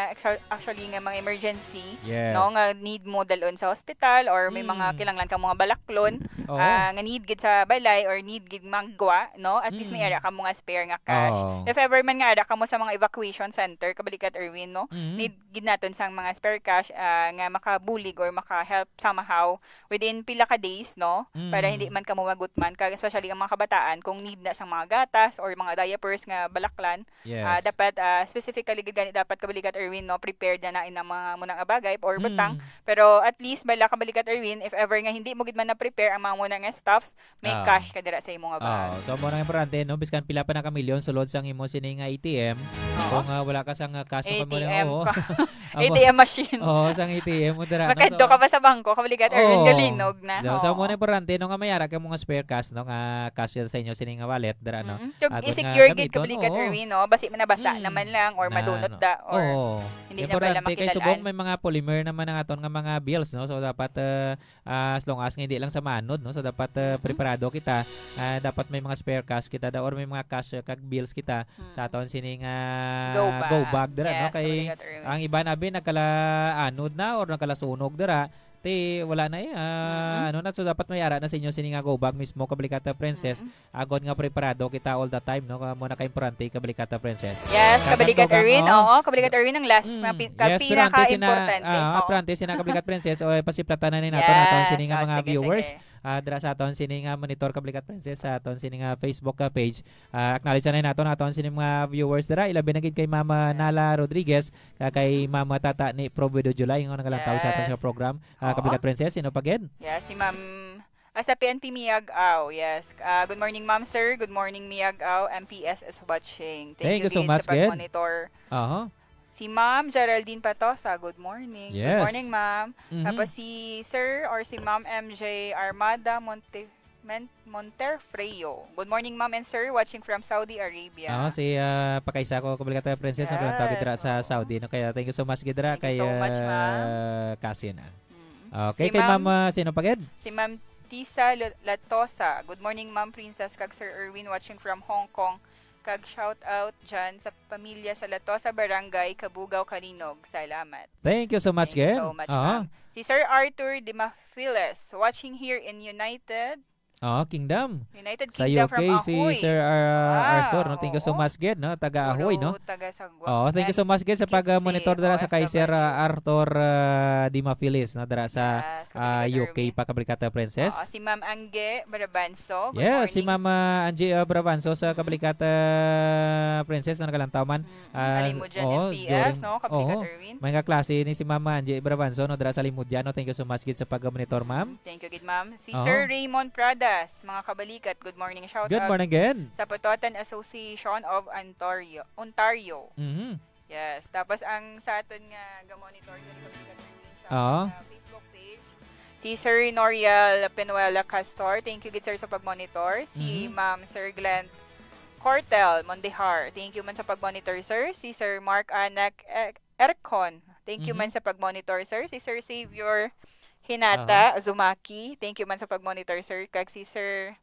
actu-, actually nga mga emergency, Yes. no, nga need mo dalon sa hospital or may mga Mm. kinahanglan ka mga balaklon, Oo. ah, nga need gid sa balay or need gid magwa, no? At least may Mm. ara ka mga spare nga cash. Oo. If ever man nga ara ka mo sa mga evacuation center, Kabalikat Erwin, no? Mm. Need gid naton sang mga spare cash, ah, nga makabulig or maka-help somehow within pila ka days, no? Para Mm. hindi man kamo magutman, kag especially ang mga kabataan, kung need na sang mga gatas or mga diapers nga balaklan, Yes. ah, dapat, ah, specifically gid gani dapat, Kabalikat Erwin, no, prepared na na ang mga muna nga bagay or butang. Mm. Pero at least bala, Kabalikat Erwin, if ever nga hindi mo gid man na-prepare ang mga muna nga stuffs, may Ah. cash ka dira sa imo nga bag. Oo. So, amo na importante, no? Biskan pila pa na ka milyon sulod sang imo sini nga A T M. Oo. Kung, ah, wala ka sang, ah, cash, kamo na, A T M oo. ka. Amo. A T M machine. Oo, sang A T M mo dira, no? Makadto So, ka pa sa bangko, Kabalikat Erwin, oo. galinog na. So, so, Oo. amo na importante, no, nga may ara ka mga spare cash, no, nga cash sa inyo sini nga wallet dira, no? Mm-mm. Kag Agon nga i-secure gid, gamiton, Kabalikat oo. Erwin, no? Basi man nabasa Mm. naman lang or Na, madunot no. da or Oo. hindi na pala Importante kay subong makilal-an. may mga polymer naman ang aton nga mga bills, no? So, dapat, ah, ah, as long as nga hindi lang sa manod, no? So, dapat, ah, Mm-hmm. preparado kita. Ah, dapat may mga spare cash kita da, or may mga cash, ah, kag bills kita sa Mm. aton sining, ah, Go bag. go bag dira, no? Yes, Kay Kabalikat Erwin. ang iba na, bi, nagkalaanod na or nagkalasunog dira, ti wala na, eh, ah, Mm-hmm. ano na, so dapat may ara na sa inyo sini nga go bag mismo, Kabalikat, ah, Princess. Mm-hmm. Agon nga preparado kita all the time, no? Amo na ka importante, Kabalikat, ah, Princess. Yes, Kag ang Kabalikat dugang, Erwin. oh. Oo, Kabalikat Erwin ang last, Mm. nga pi-, ka-, Yes, pero antes sina, pinaka-importante. ah, Oo. pero antes sina, Kabalikat Princess, o, eh, pasiplatan na ni nato, naton Yes. sini nga Oh, mga sige, viewers. sige. Ah, dira sa aton sini nga monitor, Kabalikat Princess, sa aton sini nga Facebook, ah, page. Ah, acknowledge na nato, naton sini mga viewers dira. Ilabi na gid kay Mama Yes. Nala Rodriguez, ka-, kay Mm-hmm. Mama Tata ni Provido July, nga nagalantaw sa aton Yes. sa program. Ah, Oo. Kabalikat Princess, sino pa gid? Yes, si Ma'am Ah, sa P N P Miag-ao, yes. Ah, good morning, ma'am, sir. Good morning, Miag-ao. M P S is watching. Thank Thank you you so gid much, sa gid. pagmonitor. Aha. Si Ma'am Geraldine Patosa, good morning. Good Yes. morning, ma'am. Mhm. Tapos si Sir or si Ma'am M J Armada Monte-, Men-, Monterfreo. Good morning, ma'am and sir. Watching from Saudi Arabia. Ah, si, ah, Pakaisa ko, Kabalikat Princess, ang Yes, tawag dira sa oo. Saudi, no? Kaya thank you so much, gid ra, Thank you kay, so much, ma'am. ah, Cassie na. Mm. Okay, Si kay Ma'am, Ma'am, ah, sino pa gid? si Ma'am Tisa Lo-, Latosa. "Good morning, Ma'am Princess kag Sir Erwin, watching from Hong Kong. Kag shout out dyan sa pamilya sa Latosa Barangay, Cabugao, Calinog. Salamat." Thank you so much, Thank you gid. so much, Aha. ma'am. Si Sir Arthur Dimafiles, watching here in United Oo, Kingdom. United Sa Kingdom from U K, si Ahoy. Sir Ar-, Wow, Arthur, no? Thank you so oo. much, gid, no? Taga Ahoy, no? Puro taga Sagwa Oo, thank you and so much, gid, sa Kitse, pag, ah, monitor dira sa kay Sir, ah, O F W. Arthur, ah, Dimafilis, no? Dira sa, Yes, ah, Kabalikat U K Erwin. pa, Kabalikat Princess. Oo, si Ma'am Angge Brabanso. Good Yes, si morning. Ma'am, ah, Angie, ah, Brabanso sa Mm. Kabalikat Princess na nagalantaw man. Mm, Ah, Alimujan oo, M P S, during, no? Kabalikat oo. Erwin. May nga klase ni si Ma'am Angie Brabanso, no? Dira sa Alimujan, no? Thank you so much, gid, sa pag-monitor, ma'am. Mm, thank you, gid, ma'am. Si Oo. Sir Raymond Pradas, mga kabalikat, good morning, shout Good out morning, gid. sa Pototan Association of Ontario, Ontario. Mhm. Yes. Tapos ang sa aton nga ga-monitor diri sa Kabalikat Erwin sa Oo. sa Facebook page, si Sir Noriel Penuela Castor. Thank you gid, sir, sa pag-monitor. Si Mhm. Ma'am Sir Glenn Cortel Mondehar. Thank you man sa pag-monitor, sir. Si Sir Mark Anak, eh, Ercon. Thank you Mhm. man sa pag-monitor, sir. Si Sir Xavier Hinata Aha. Zumaki. Thank you man sa pag-monitor, sir. Kag si Sir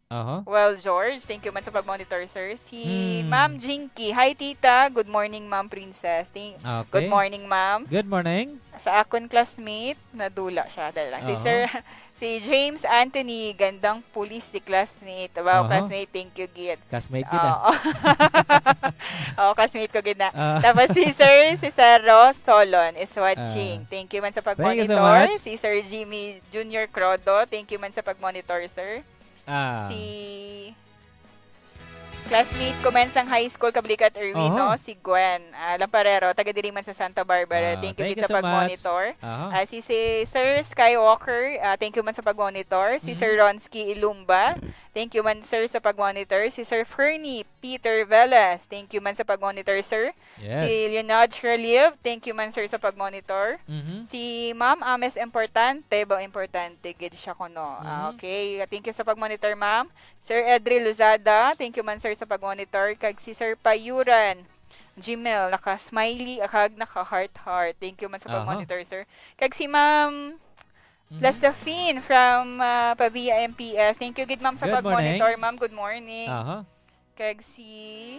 Aha. Well, George, thank you man sa pag-monitor, sir. Si Hmm. Ma'am Jinky. Hi, tita. Good morning, Ma'am Princess. Thank- Good Okay. morning, ma'am. Good morning. Sa akon classmate, nadula siya. Dali lang. Si Aha. Sir, si James Anthony, gandang pulis si classmate. Wow, Aha. classmate, thank you, gid. Classmate gid, ah. Oo. Oo, classmate ko gid na. Ah. Tapos si Sir Cesaro Solon is watching. Ah. Thank you man sa Thank you so pag-monitor. much. Si Sir Jimmy Junior Crodo, thank you man sa pag-monitor, sir. Ah. Si classmate ko man sang high school, kabalikat Erwin, Oho. no? Si Gwen, ah, Lamparero, taga diri man sa Santa Barbara. Ah, Thank you thank gid you sa so much. pag-monitor. Aha. Ah, si, si Sir Skywalker, ah, thank you man sa pag-monitor. Si Sir Mhm. Ronsky Ilumba, thank you man, sir, sa pag-monitor. Si Sir Fernie Peter Velez, thank you man sa pag-monitor, sir. Yes. Si Leonard Relief, thank you man, sir, sa pag-monitor. Mhm. Si Ma'am Ames Importante, ba importante gid siya kuno? Ah, Mhm. okay. Thank you sa pag-monitor, ma'am. Sir Edri Lozada, thank you man, sir, sa pag-monitor. Kag si Sir Payuran Jimel, naka-smiley, kag naka-heart-heart. Thank you man sa Aha. pag-monitor, sir. Kag si Ma'am Mhm. Josephine from, ah, Pavia M P S. Thank you gid, ma'am, sa Good morning. pag-monitor, ma'am. Good morning. Aha. Kag si,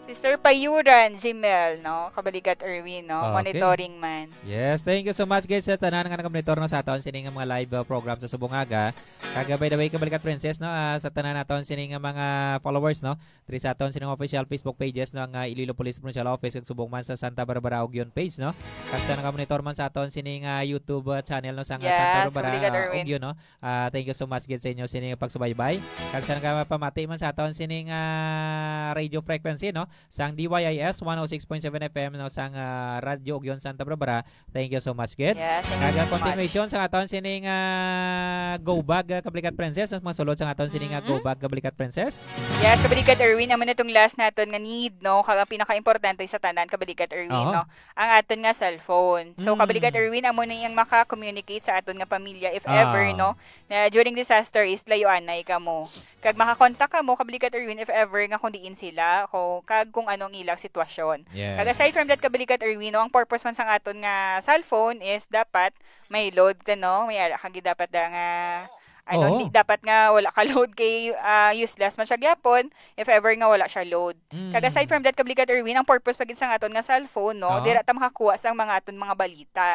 si Sir Payuran Jimel, no? Kabalikat Erwin, no? Okay. Monitoring man. Yes, thank you so much, guys, sa tanan nga nagamonitor, no, sa aton sining mga live, uh, program sa subong aga. Kag, uh, by the way, kabalikat Princess, no, ah, sa tanan naton sining mga followers, no, diri sa aton sining official Facebook pages, no, ang, ah, Iloilo Police Provincial Office, kag subong man sa Santa Barbara Ugyon page, no, kag sa nagamonitor man sa aton sining, ah, YouTube, ah, channel, no, sa, ah, Santa Yes, Barbara, kabalikat ah, Erwin. Ugyon, no. Ah, thank you so much gid sa inyo sining pagsubaybay. Kag sa nagapamati man sa aton sining, ah, radio frequency, no, sang D Y I S one oh six point seven F M, no, sang, ah, Radyo Ugyon Santa Barbara. Thank you so much gid. Yes, thank you Kag, ah, so much. continuation sa aton sining, ah, Go Bag, ah, Kabalikat Princess. Ang mga sulod sa aton sining, ah, Go Mhm. Bag, Kabalikat Princess. Yes, Kabalikat Erwin, amo na tong last naton nga need, no? Kag ang pinakaimportante sa tanan, Kabalikat Erwin, Aha. no? Ang aton nga cellphone. So, Mm. Kabalikat Erwin, amo na yung maka-communicate sa aton nga pamilya if Ah. ever, no, na during disaster is layuanay kamo. Kag makakontak kamo, Kabalikat Erwin, if ever nga kung diin sila, ko-, kag kung ano ang ilang sitwasyon. Yes. Kag aside from that, Kabalikat Erwin, no, ang purpose man sang aton nga cellphone is dapat may load ka, no? May ara ka gid dapat da nga, ano, Oo. di, dapat nga wala ka load kay, ah, useless man siya gyapon if ever nga wala siya load. Mm. Kag aside from that, Kabalikat Erwin, ang purpose pa gid sang aton nga cellphone, no? Oo. Dira ta makakuha sang mga aton mga balita.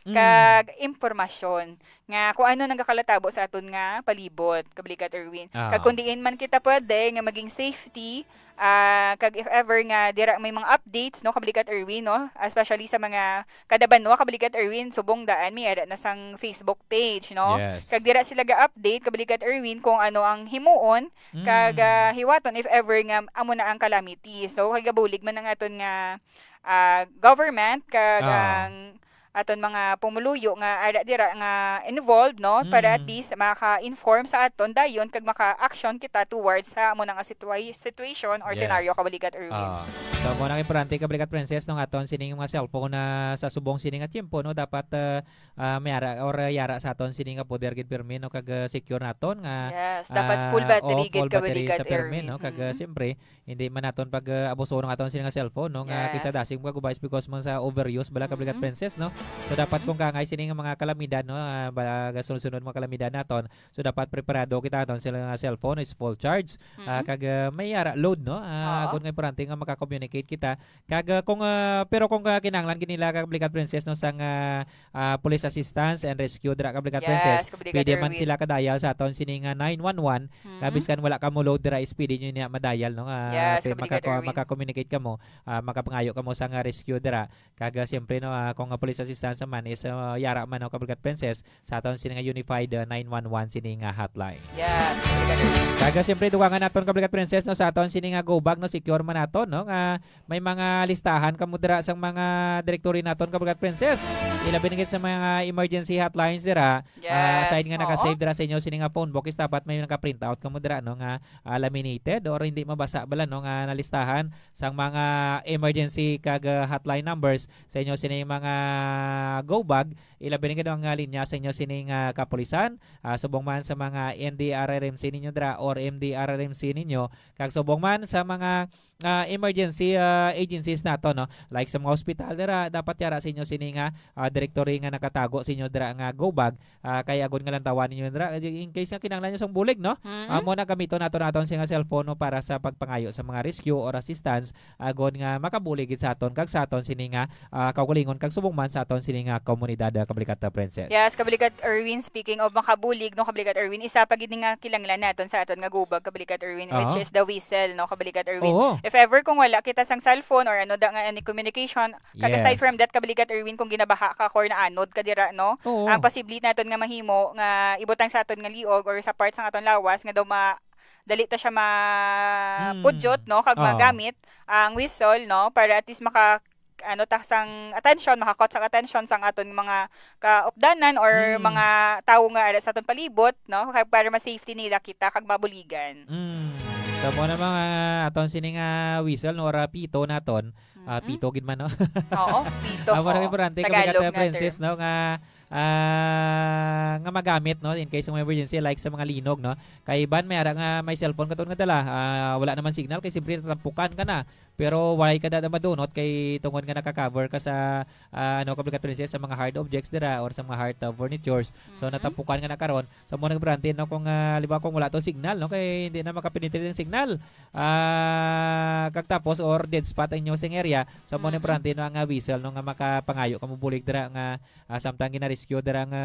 Mm. Kag impormasyon nga kung ano nagakalatabo sa aton nga palibot, Kabalikat Erwin. Ah. Kag kung diin man kita pwede nga maging safety, ah, kag if ever nga dira may mga updates, no, Kabalikat Erwin, no, especially sa mga kada banwa, Kabalikat Erwin, subong daan, may ara na sang Facebook page, no? Yes. Kag dira sila ga-update, Kabalikat Erwin, kung ano ang himuon, kag, Mm. ah, hiwaton if ever nga amo na ang calamity. So, kay gabulig man ang aton nga, ah, government, kag Ah. ang aton mga pumuluyo nga ara dira nga involved, no? Para at Mm. least maka-inform sa aton dayon kag maka-action kita towards sa amo na nga situa-, situation or Yes. scenario, Kabalikat Erwin. Ah. So, mo nang importante, Kabalikat Princess, no, nga aton sining mga cellphone na sa subong sini nga tiyempo, no, dapat, ah, ah, may ara or, ah, yara sa aton sini nga poder gid pirmi, no, kag, ah, secure naton nga, Yes, dapat full ah, battery oh, gid, full battery Kabalikat sa pirmi, Erwin. no, kag, ah, Mm. siyempre, hindi man naton pag, ah, abuso ng aton sini nga cellphone, no, nga Yes. kisa dasig mo kag ubays because man sa overuse bala, Kabalikat Mm-hmm. Princess, no? So, dapat Mm-hmm. kung kaangay sini nga mga kalamidad, no, ah, ba-, gasunod-sunod mga kalamidad naton, so dapat preparado kita aton sila nga cellphone is full charge, ah, Mm-hmm. kag, ah, may yara load, no? Ah, Oo. Kung nga importante nga maka-communicate kita, kag, ah, kung, ah, pero kung, ah, kinahanglan gid nila, Kabalikat Princess, no, sang, ah, ah, police assistance and rescue dira, Kabalikat Yes, Princess, Kabalikat pwede man Erwin. sila ka-dial sa aton sini nga nine one one, nga Mhm. biskan wala ka mo load dira, is pwede nyo niya ma-dial, no, nga Yes, pwede Kabalikat maka-, Erwin. maka-communicate ka mo, ah, makapangayo ka mo sa nga rescue dira. Kag, ah, siyempre, no, ah, kung, ah, police assistance naman is, ah, yara man, no, Kabalikat Princess, sa aton sini nga unified, ah, nine one one sini nga hotline. Yes, Kabalikat Erwin. Kag, ah, siyempre, dugangan naton, Kabalikat Princess, no, sa aton sini nga go bag, no, secure man naton, no, nga may mga listahan kamo dira sa mga directory naton, Kabalikat Princess. Ilabi na gid sa mga emergency hotlines dira. Ah, Yes, aside nga oo. naka-save dira sa inyo sini nga phone book, is dapat may naka-print out kamo dira, no, nga, ah, laminated or hindi mabasa bala, no, nga nalistahan sang mga emergency kag, ah, hotline numbers sa inyo sini mga go bag. Ilabi na gid ang, ah, linya sa inyo sini nga kapulisan, ah, subong man sa mga N D R R M C ninyo dira or M D R R M C ninyo, kag subong man sa mga ah, emergency, ah, agencies nato, no? Like sa mga hospital, dira, dapat yara sa inyo sini nga, ah, directory nga nakatago sa inyo dira nga go bag, ah, kay agon nga lantawan ninyo dira, in case nga kinahanglan nyo sang bulig, no? Mm. Amo na gamiton nato naton sini nga cellphone, no, para sa pagpangayo sa mga rescue or assistance, agon nga makabulig gid sa aton kag sa aton sini nga, ah, kaugalingon kag subong man sa aton sini nga komunidad, ah, Kabalikat, ah, Princess. Yes, Kabalikat Erwin, speaking of makabulig, no, Kabalikat Erwin, isa pa gid ni nga kinahanglan naton sa aton nga go bag, Kabalikat Erwin, which Aha. is the whistle, no, Kabalikat Erwin. Oo. If ever kung wala kita sang cellphone or ano da nga any communication, kag aside Yes. from that, Kabalikat Erwin, kung ginabaha ka or naanod ka dira, no, Oo. ang posible naton nga mahimo nga ibutang sa aton nga liog or sa part sa aton lawas nga daw ma-, dali ta siya ma-, Mm. pudyot, no, kag Oo. magamit ang whistle, no, para at least maka-, ano ta, sang atensyon, makakot sang atensyon sang aton mga kaupdanan or Mm. mga tawo nga ara sa aton palibot, no, kag para ma-safety nila kita kag mabuligan. Mm. So, mo na mga aton sini nga whistle, no, or, ah, pito naton. Ah, Mm-mm. pito gid man, no? Oo, pito Amo na ko. Importante, Tagalog Kabalikat, ah, nga Princess, term. no, nga, ah, nga magamit, no, in case of emergency, like sa mga linog, no? Kay ban may ara nga may cellphone katon nga dala, ah, wala naman signal kay siyempre natampukan ka na. Pero why ka dada madunot kay tungod nga naka-cover ka sa, ah, ano, Kabalikat Princess, sa mga hard objects dira or sa mga hard, ah, furnitures. So, Mm-mm. natampukan ka na karon. So, mo nagbrante, no, kung, ah, halimbawa, kung wala to signal, no, kay hindi na makapenetrate ang signal. Ah, kag tapos, or dead spot ang inyo sing area. So, mo Mm-mm. nagbrante, no, ang, ah, whistle, no, nga makapangayo ka mo bulig dira nga, ah, samtang ginarescue dira nga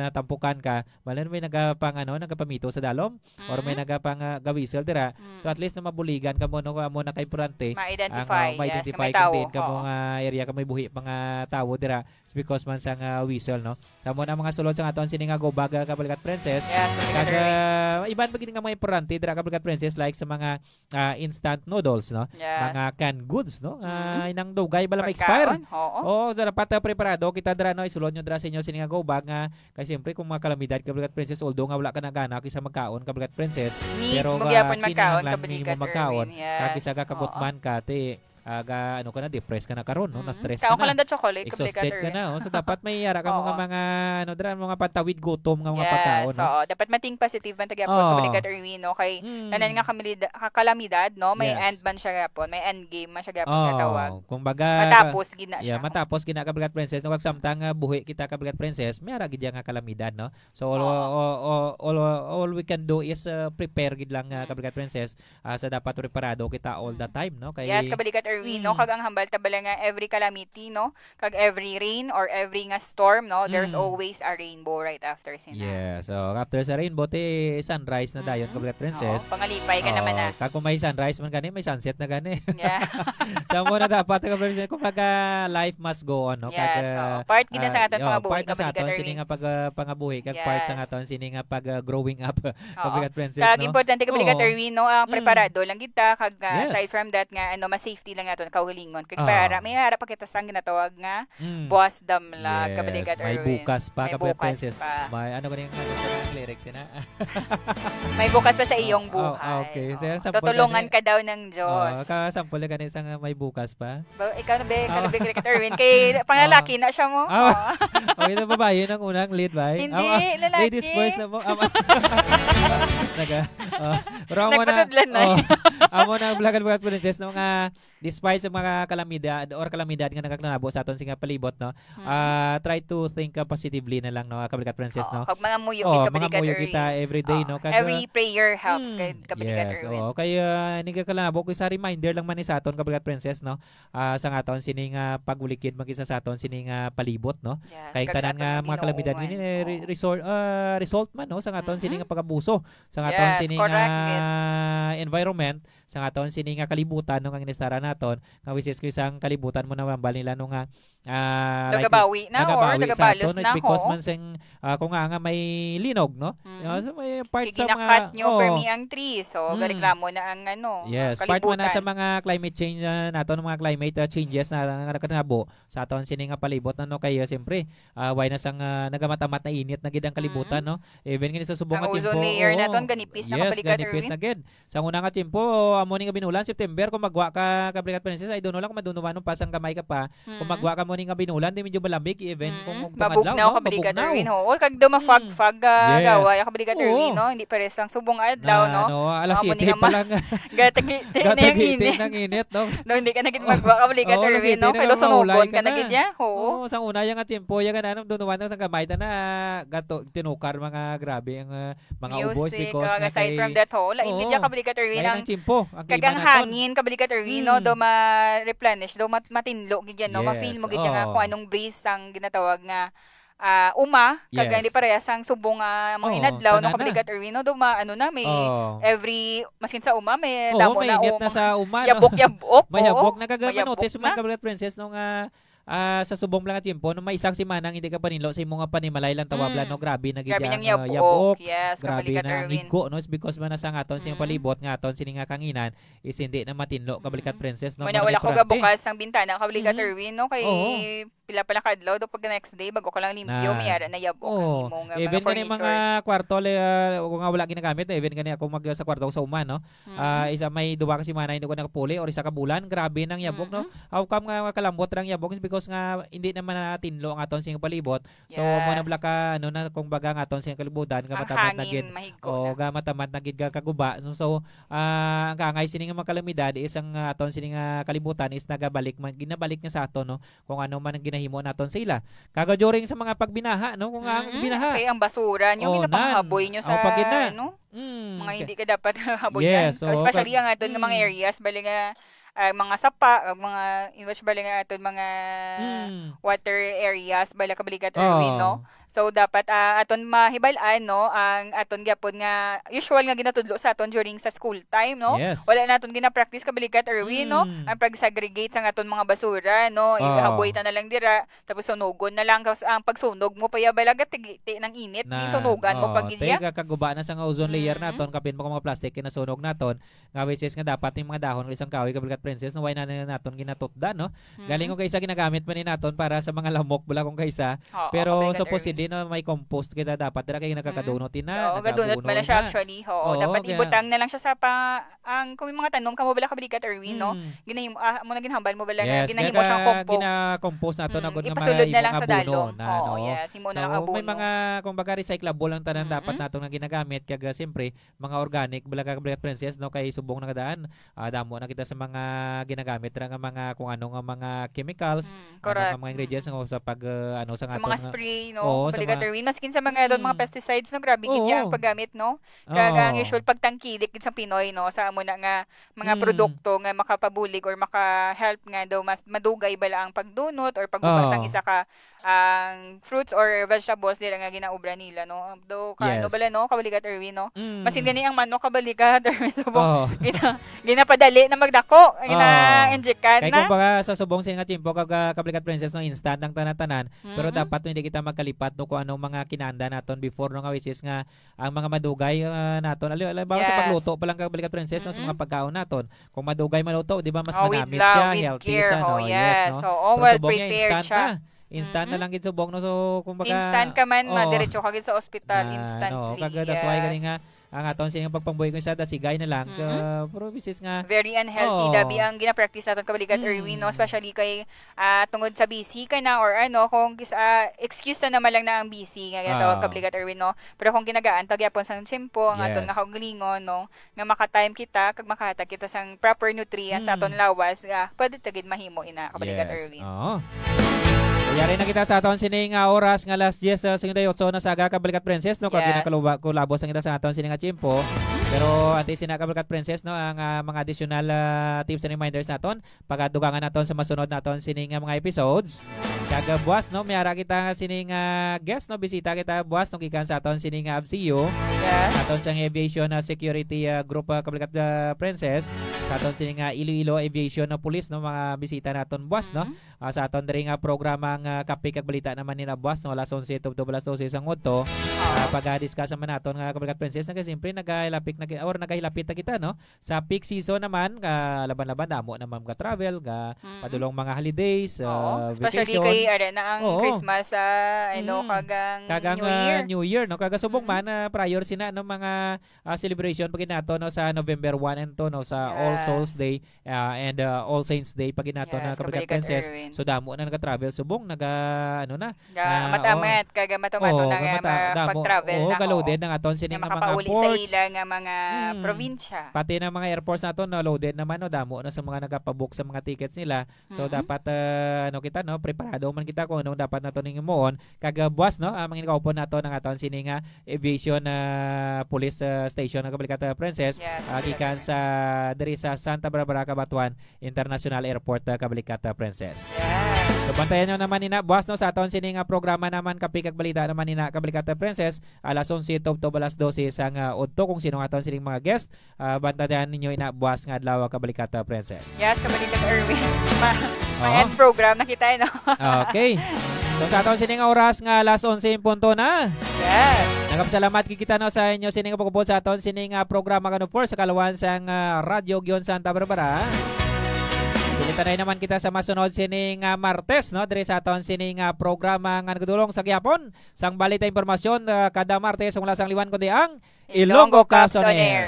natampukan ka. Wala may nagapang, ano, nagapamito sa dalom or may Mm. nagapang, ah, gawisel dira. So, Mm. at least na mabuligan kamo, no, amo na ka importante. Ma-identify, Ang, ah, yes, na ma-identify may kung tawo. diin kamo Oo. nga area ka may buhi pa nga tawo dira. It's because man sa nga whistle, no? Kamo na mga sulod sa aton sini nga go bag, ah, Kabalikat Princess. Yes, Kabalikat Kag, Erwin. ah, iban pa gid nga mga importante dira, Kabalikat Princess, like sa mga, ah, instant noodles, no? Yes. Mga canned goods, no? Nga Mm. inang dugay bala ma-expire. Pagkaon, oo. Oo, so dapat, ah, preparado kita dira, no? Isulod nyo dira sa inyo sini nga go bag nga Kay siyempre, kung mga kalamidad, Kabalikat Princess, although nga wala ka na gana kisa magkaon, Kabalikat Princess, Need pero mo ka gyapon magkaon, kinahanglan Kabalikat nimo magkaon, Erwin. Kag Yes. kisa ka Oo. kabutman ka, ti, ah, ga, ano ka na, depressed ka na karon, no? Mm. Na-stress ka Kaon ka na. lang da chocolate, Kabalikat Exhausted ka Erwin. na, oh. So, dapat may ara ka mga, Oo. mga, ano, dira, mga pantawid gutom nga mga Yes, pagkaon, no? oo. Dapat ma-think positive man ta gyapon, Oo. Kabalikat Erwin, no? Kay Mm. tanan nga kamilida-, ka-, kalamidad, no? May Yes. end man siya gyapon, may end game man siya gyapon nga Oo. tawag. Kumbaga, Matapos gid na yeah, siya. matapos gid na, Kabalikat Princess, no? Kag samtang, ah, buhi kita, Kabalikat Princess, may ara gid ya nga kalamidad, no? So, all, Oo. all, all, all, all we can do is, uh, prepare gid lang, uh, Mm. Kabalikat Princess, uh, sa dapat preparado kita all the Mm. time, no? Kay Yes, Kabalikat Erwin, no? Mm. Kag ang hambal ta bala nga every calamity, no? Kag every rain or every nga storm, no? There's Mm. always a rainbow right after sina. Yeah, so after sa rainbow, ti sunrise na dayon, Mm. Kabalikat Princess. Oo, pangalipay ka naman Oo, na. kag kung may sunrise man gani, may sunset na gani. Yeah. Sa mo na dapat, Kabalikat Princess, kumbaga, life must go on, no? Yes, Kag, oo. Part gid na sa ah, aton oh, pangabuhi, part na sa Kabalikat aton sini Erwin. nga pag, ah, pangabuhi, kag part sa Yes. aton sini nga pag, ah, growing up, Oo. Kabalikat Princess, Kag no? importante, Kabalikat Oo. Erwin, no, ang Mm. preparado lang kita, kag, ah, Yes. aside from that nga, ano, mas safety lang naton kaugalingon. Kag Oo. para, may ara pa kita sang ginatawag nga Mm. buwas damlag, Yes, Kabalikat may Erwin. bukas pa, May Kabalikat bukas Princess. pa. May, ano ba yung, ano ba yung lyrics yun, ha? May bukas pa sa iyong Oh, oh, buhay. okay. So, Oo. sample Tutulungan gani. ka daw ng Oo, Diyos. ka-, sample na gani sa nga may bukas pa. Ba, ikaw na, be, ikaw na, Ah. be, Kabalikat Erwin. Kay, pangalaki Ah. na siya mo. Ah. Oo. Oh, ito babae yun ang unang lead, bay? Hindi, Ah, ah, lalaki. Ladies first na mo. Ah, ah. Naga, ah, pero amo na, Nagpatudlan na. Oh, amo na ang Black and White Princess, no, nga despite sa mga kalamidad or kalamidad nga nagkakanabo sa aton sini nga palibot, no, Mm. ah, try to think, ah, positively na lang, no, Kabalikat Princess, Oo, no? kag mga muyo Oo, gid, mga Kabalikat muyo Erwin. kita every day, Oo, no? Kag, every ah, prayer helps, mm, kay Kabalikat yes, Erwin. oo. Kay, ah, ini nga kalanabo ko, isa reminder lang man ni sa aton, Kabalikat Princess, no? Ah, sa nga aton sini nga pag-ulikid, mag-isa sa aton sini nga palibot, no? Yes, Kay kag sa tanan aton nga nga mga kalamidad, binuungan. ini, eh, re-, Oo. resor-, ah, result man, no, sa nga aton sini Mm-mm. nga pag-abuso, sa nga aton Yes, sini correct, nga gid. environment, sa nga aton sini nga kalibutan, no, nga ginistaraan naton, nga which is ko isang kalibutan mo na mambal nila, no, nga, ah, like, Nagabawi na or nagabawi sa nagabalos aton, no? It's na, because ho? man sing, ah, kung nga, nga may linog, no? Mm. Yeah, so may part Kay sa mga, ginakat nyo, oh. permi ang tree, so, Mm. gareklamo na ang, ano, Yes, ang part man na sa kalibutan. mga climate change, ah, naton, mga climate, ah, changes na, nga nagkatabo sa aton sini nga palibot, no? Kay, ah, siyempre, ah, why na sang, ah, nagamamat-amat na init na gid ang kalibutan, Mm. no? Even nga sa subong Ang nga ozone tiyempo, layer oo. naton, ganipis na, Yes, Kabalikat ganipis Erwin. na gid. Sa una nga tiyempo, amo ni nga binulan, September, kung magwa ka, Kabalikat Princess, I don't know lang kung madundumanon pa sang gamay ka pa. Kung Mm. magwa ka mo Ni nga binulan, di medyo malamig even kung Mm-mm. tungod adlaw, Mabugnaw, no? Kabligat Mabugnaw. Erwin, ho. Or kag daw ma-fog-fog, ah, Yes. gaway, ah, Kabligat Oo. Erwin, no? Hindi pares ang subong nga adlaw, Ah, no? no, alas Amo ni siyete nga pa ma-, lang. gatagi-, ti-, Gatagi-, niyang init. Tinang init, no? No, hindi ka na gid magwa, Kabligat Oo, alas Erwin, siyete no? na Kaya lang sunugon maulay ka ka na na. gid niya. Oo. Oo, sang una, yung nga tiyempo, yung nga, ano, dunuan na sang gamay, ta na, gato, tinukar, mga grabe, ang, ah, mga ubos Music, because oh, nga aside kay from that, ho, lain Oo. gid ya, Kabligat Erwin, Lain ang ang tiyempo, ang kag klima ang naton. hangin, Kabligat Erwin, no, Mm. do ma-replenish, do mat-, matinlo gid yan, no, ma-feel Yes, mo gid yan nga oo. kung anong breeze ang ginatawag nga, ah, uma, kag Yes. hindi parehas ang subong nga mga Oo, inadlaw, no, tanan na. Kabligat Erwin, no, do ma-, ano na, may Oo. every, maskin sa uma, may Oo, damo may na, init oh, na mga sa uma, no? yabok-yabok, May oo, yabok na, kag may yabok manotis man, na. Kabligat Princess, no, nga ah, sa subong lang nga tiyempo, no, may isang semana nga hindi ka paninlo sa imo nga panimalay lang tawag lang, Mm. no? Grabe na gid Grabe ya nang ang, ah, yabok. yabok. Yes, Grabe Kabligat na ang Erwin. igko, no? It's because man na sa aton sa iyang Mm. palibot nga aton sini nga kanginan is hindi na matinlo, Kabligat Mm. Princess, no? Muna Mao na wala ko importante. gabukas ang bintana, Kabligat Mm. Erwin, no? Kay Oo. pila pa lang ka adlaw, do pag next day, bago ka lang limpyo, Na. may ara na yabok ang Oo. imo nga Even mga gani mga furnitures. kwarto, li-, ah, kung nga wala ginagamit, even gani ako mag-, sa kwarto ko sa uma, no? Mm. Ah, isa may duha ka semana hindi ko nakapuli or isa ka bulan, grabe nang yabok, no? Mm-mm. How come nga kalambot ra ang yabok? Is because nga hindi naman natinlo ang aton sing palibot. So, mo na Yes. bala ka, ano na, kung baga nga aton sing kalibutan, nga Ang matamat na hangin, gid. mahigko Oo, na. ga matamat na gid ga kaguba. So, so, ah, ang kaangay sini nga mga kalamidad is ang, ah, aton sini nga kalibutan is nagabalik, mag-, ginabalik niya sa aton, no? Kung ano man ang ginahimo naton sa ila. Kaga during sa mga pagbinaha, no? Kung ang Mm-mm. binaha. Kay ang basura, yung Oh, nan. ginapangahaboy nyo Oh, sa, pag yun na. ano? Mm, Mga ka- hindi ka dapat haboyan. Yes, oo, Especially kag-, ang aton nga mga mm. areas, bali nga, ah, mga sapa, ang mga, in which bali nga aton mga Mm. water areas, bali Kabligat Erwin, no? Oo. So, dapat, ah, aton mahibal-an, no, ang aton gyapon nga usual nga ginatudlo sa aton during sa school time, no? Yes. Wala naton gina-practice, Kabligat Erwin, no? Mm. Ang pag-segregate sa aton mga basura, no? Oo. Ihaboy ta na lang dira, tapos sunugon na lang. Tapos ang pagsunog mo pa ya bala, gatigi-, ti ng init, Na, di sunugon mo oo, pa gid ya. Te, ka-, kaguba na sa nga ozone layer Mm-hmm. naton, kapin pa kung mga plastic kinasunog naton, nga which is nga dapat yung mga dahon ng isang kahoy, Kabligat Princess, na why na, na naton ginatutda, no? Mm-hmm. Galing ko kaysa ginagamit man ni naton para sa mga lamok, bala kong kaysa. Oo, Pero Kabligat supposedly Erwin. na may compost kita dapat, dira kay Mm-hmm. nagakadunot ina, Oo, gadunot nagabuno man na siya ina. actually. Oo, Oo, dapat kaya ibutang na lang siya sa pa-, ang, kung may mga tanom ka mo bala, Kabligat Erwin, no? Mm. Ginahimo, ah, mo na ginhambal mo bala na Yes, ginahimo kaya siyang ka-, compost. gina-compost nato na Mm, gud nga ipasulod na mahimong lang sa abono dalom. na, Oo, no? yes, himo na lang So, may abono. mga, kumbaga, recyclable ang tanan dapat Mm-mm. nato nga ginagamit. Kag, ah, siyempre, mga organic, bala ka, Kabligat Princess, no? Kay subong na kadaan, ah, damo na kita sa mga ginagamit ra nga mga, kung ano nga mga chemicals, Mm, ano nga correct. mga ingredients Mm. nga sa pag, ah, ano, sa Sa aton mga nga spray, no? Oo, sa Kabligat mga Erwin. Maskin sa mga, aton mga Mm. pesticides, no? Grabe gid ya ang Oo. paggamit, no? Kag ang Oo. usual pagtangkilik gid sa Pinoy, no, sa amo na nga mga Mm. produkto nga makapabulig or maka-help nga daw mas madugay bala ang pagdunot or pagbukas ang Oo. isa ka, ang fruits or vegetables dira nga ginaobra nila, no? Do ka, ano Yes. bala, no, Kabligat Erwin, no? Mm. Masin gani ang manok, Kabligat Erwin, subong Oo. gina-, ginapadali na magdako, Oo. gina-injectan Kay na. kumbaga, sa subong sini nga tiyempo, kag, ah, Kabligat Princess, no, instant ang tanan-tanan, pero Mm-hmm. dapat, no, hindi kita magkalipat, no, kung anong mga kinahanglan naton before, no, nga which is nga ang mga madugay, ah, naton. Ali-, halimbawa sa Yes. pagluto pa lang, Kabligat Princess, no, sa Mm-mm. mga pagkaon naton. Kung madugay maluto, di ba, mas Oh, with manamit love, siya, with healthy care. siya, Oh, no? Yes, yes. no? So, oh, Pero well subong niya, prepared instant siya. na. Instant na Mm-mm. lang gid subong, no? So, kumbaga, Instant ka man, oo. madiretso ka gid sa ospital, Na, no, instantly. kag that's why Yes. gani nga, ang aton sining pagpangbuhi ko sa dasigay na lang, Mm-mm. ka, pero which is nga, Very unhealthy, Oo. dabi ang ginapractice naton, Kabligat Mm. Erwin, no? Especially kay, ah, tungod sa busy ka na or ano, kung kis-, ah, excuse na naman lang na ang busy nga ginatawag, Ah. Kabligat Erwin, no? Pero kung ginagaan ta gyapon sang tiyempo ang aton Yes. nga kaugalingon, no, nga maka-time kita kag makahatag kita sang proper nutrients sa aton Mm. lawas, ah, pwede ta gid mahimo ina, Kabligat Yes. Erwin. Oo. So, yari na kita sa aton sini nga oras nga alas diyes, ah, singkwenta y otso na sa aga, Kabligat Princess, no? Kag Yes. ginakaluba-, kulabos na kita sa aton sini nga tiyempo. Pero antes sina, Kabligat Princess, no, ang, ah, mga additional, ah, tips and reminders naton, pagadugangan naton sa masunod naton sini nga mga episodes. Kag, ah, buwas, no, may ara kita nga sini nga guest, no, bisita kita buwas, no, gikan sa aton sini nga A B S C U. Yes. Sa aton sang aviation, ah, security, ah, group, ah, Kabligat, ah, Princess. Sa aton sini nga Iloilo Aviation, ah, Police, no, mga bisita naton buwas, no. Mm-hmm. Ah, sa aton diri nga programa nga Kape kag Balita naman nila buwas, no, alas onse tubtob alas dose sang udto. Ah. Ah, pag-discuss naman naton nga Kabligat Princess, nga siyempre nagahilapit nag-, or nagahilapit na kita, no? Sa peak season naman, ah, laban-laban, damo na, ma'am, ka travel, ka Mm. padulong mga holidays, Oo. ah, Especially vacation. kay, ara na ang Oo. Christmas, ah, ano, Mm. kag ang Kag ang, New ah, Year. New Year, no? Kaga subong Mm. man, ah, prior sina, no, mga, ah, celebration pa gid nato, no, sa November one and two, no, sa All Souls Yes. Day, ah, and, ah, All Saints Day pa gid nato na Yes, Kabalikad Kabalikad Princess. Erwin. So, damo na nagatravel subong, naga, ano na, Ga-, ah, matamat, oh. kaga matamat Oo, na nga gamata-, ma-, damo. pag-travel Oo, na, ga-loaded ho. na nga aton sini Nga nga mga makapauwi sa ports. ila nga mga Mm. probinsya. Pati na mga airports nato, na loaded naman, no? Damo na sa mga nagapabook sa mga tickets nila. So, Mm. dapat, ah, ano kita, no? Preparado man kita kung anong dapat nato ning himuon. Kag, ah, buwas, no? Ah, mangin kaupon nato ng aton sini nga aviation, ah, police, ah, station nga Kabalikad, ah, Princess, Yes, ah, Kabalikad gikan Erwin. sa, diri sa Santa Barbara, Cabatuan International Airport, ah, Kabalikad, ah, Princess. Yes. So, bantayan nyo naman ina, buwas, no, sa aton sini nga programa naman, Kape kag Balita naman ina, Kabalikad, ah, Princess, alas onse tubtob alas dose sang, ah, udto, kung sino nga aton sining mga guest, ah, bantayan ninyo ina buwas nga adlaw, Kabalikad, ah, Princess. Yes, Kabalikad Erwin. Ma-, Oo. ma-end program na kita, eh, no? Okay. So, sa aton sini nga oras nga alas onse en punto na. Yes. Nagapasalamat gid kita, no, sa inyo sini nga pagupod sa aton sini nga programa, kano, for sa kaluwasan sang, ah, Radyo Gion Santa Barbara. Pilitan na naman kita sa masunod sini nga Martes, no, diri sa aton sini nga programa nga nagadulong sa gihapon sang balita, impormasyon, ah, kada Martes, wala sang liwan kundi ang Ilonggo Caps on Air. Air.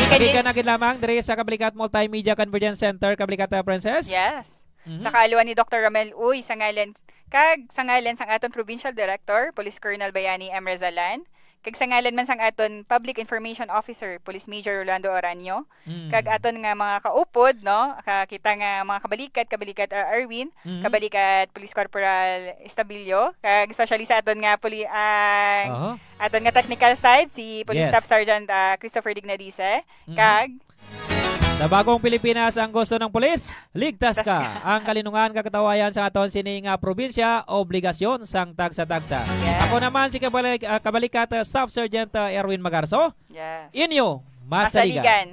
Gikan Pagkika na gid lamang diri sa Kabalikad Multimedia Convergence Center, Kabalikad, uh, Princess. Yes. Mhm. Sa kaaluan ni Doktor Romel Uy, sa ngalan, kag sa ngalan sang aton Provincial Director, Police Colonel Bayani M. Rezalan, kag sa ngalan man sang aton Public Information Officer, Police Major Rolando Oranio, Mm. kag aton nga mga kaupod, no? Ka-, kita nga mga kabalikad, kabalikad, uh, Erwin, Mm. kabalikad Police Corporal Estabilio, kag especially sa aton nga puli-, ang Aha. aton nga technical side, si Police Yes. Staff Sergeant, ah, Christopher Dignadice, Mhm. kag Sa bagong Pilipinas, ang gusto ng pulis, ligtas ka. Tas ka. Ang kalinungan kag katawayan sa aton sini nga probinsya, obligasyon sang tagsa-tagsa. Yes. Ako naman si kabalik-, ah, kabalikat, ah, Staff Sergeant, ah, Erwin Magarso. Yes. Inyo, masaligan. Masaligan.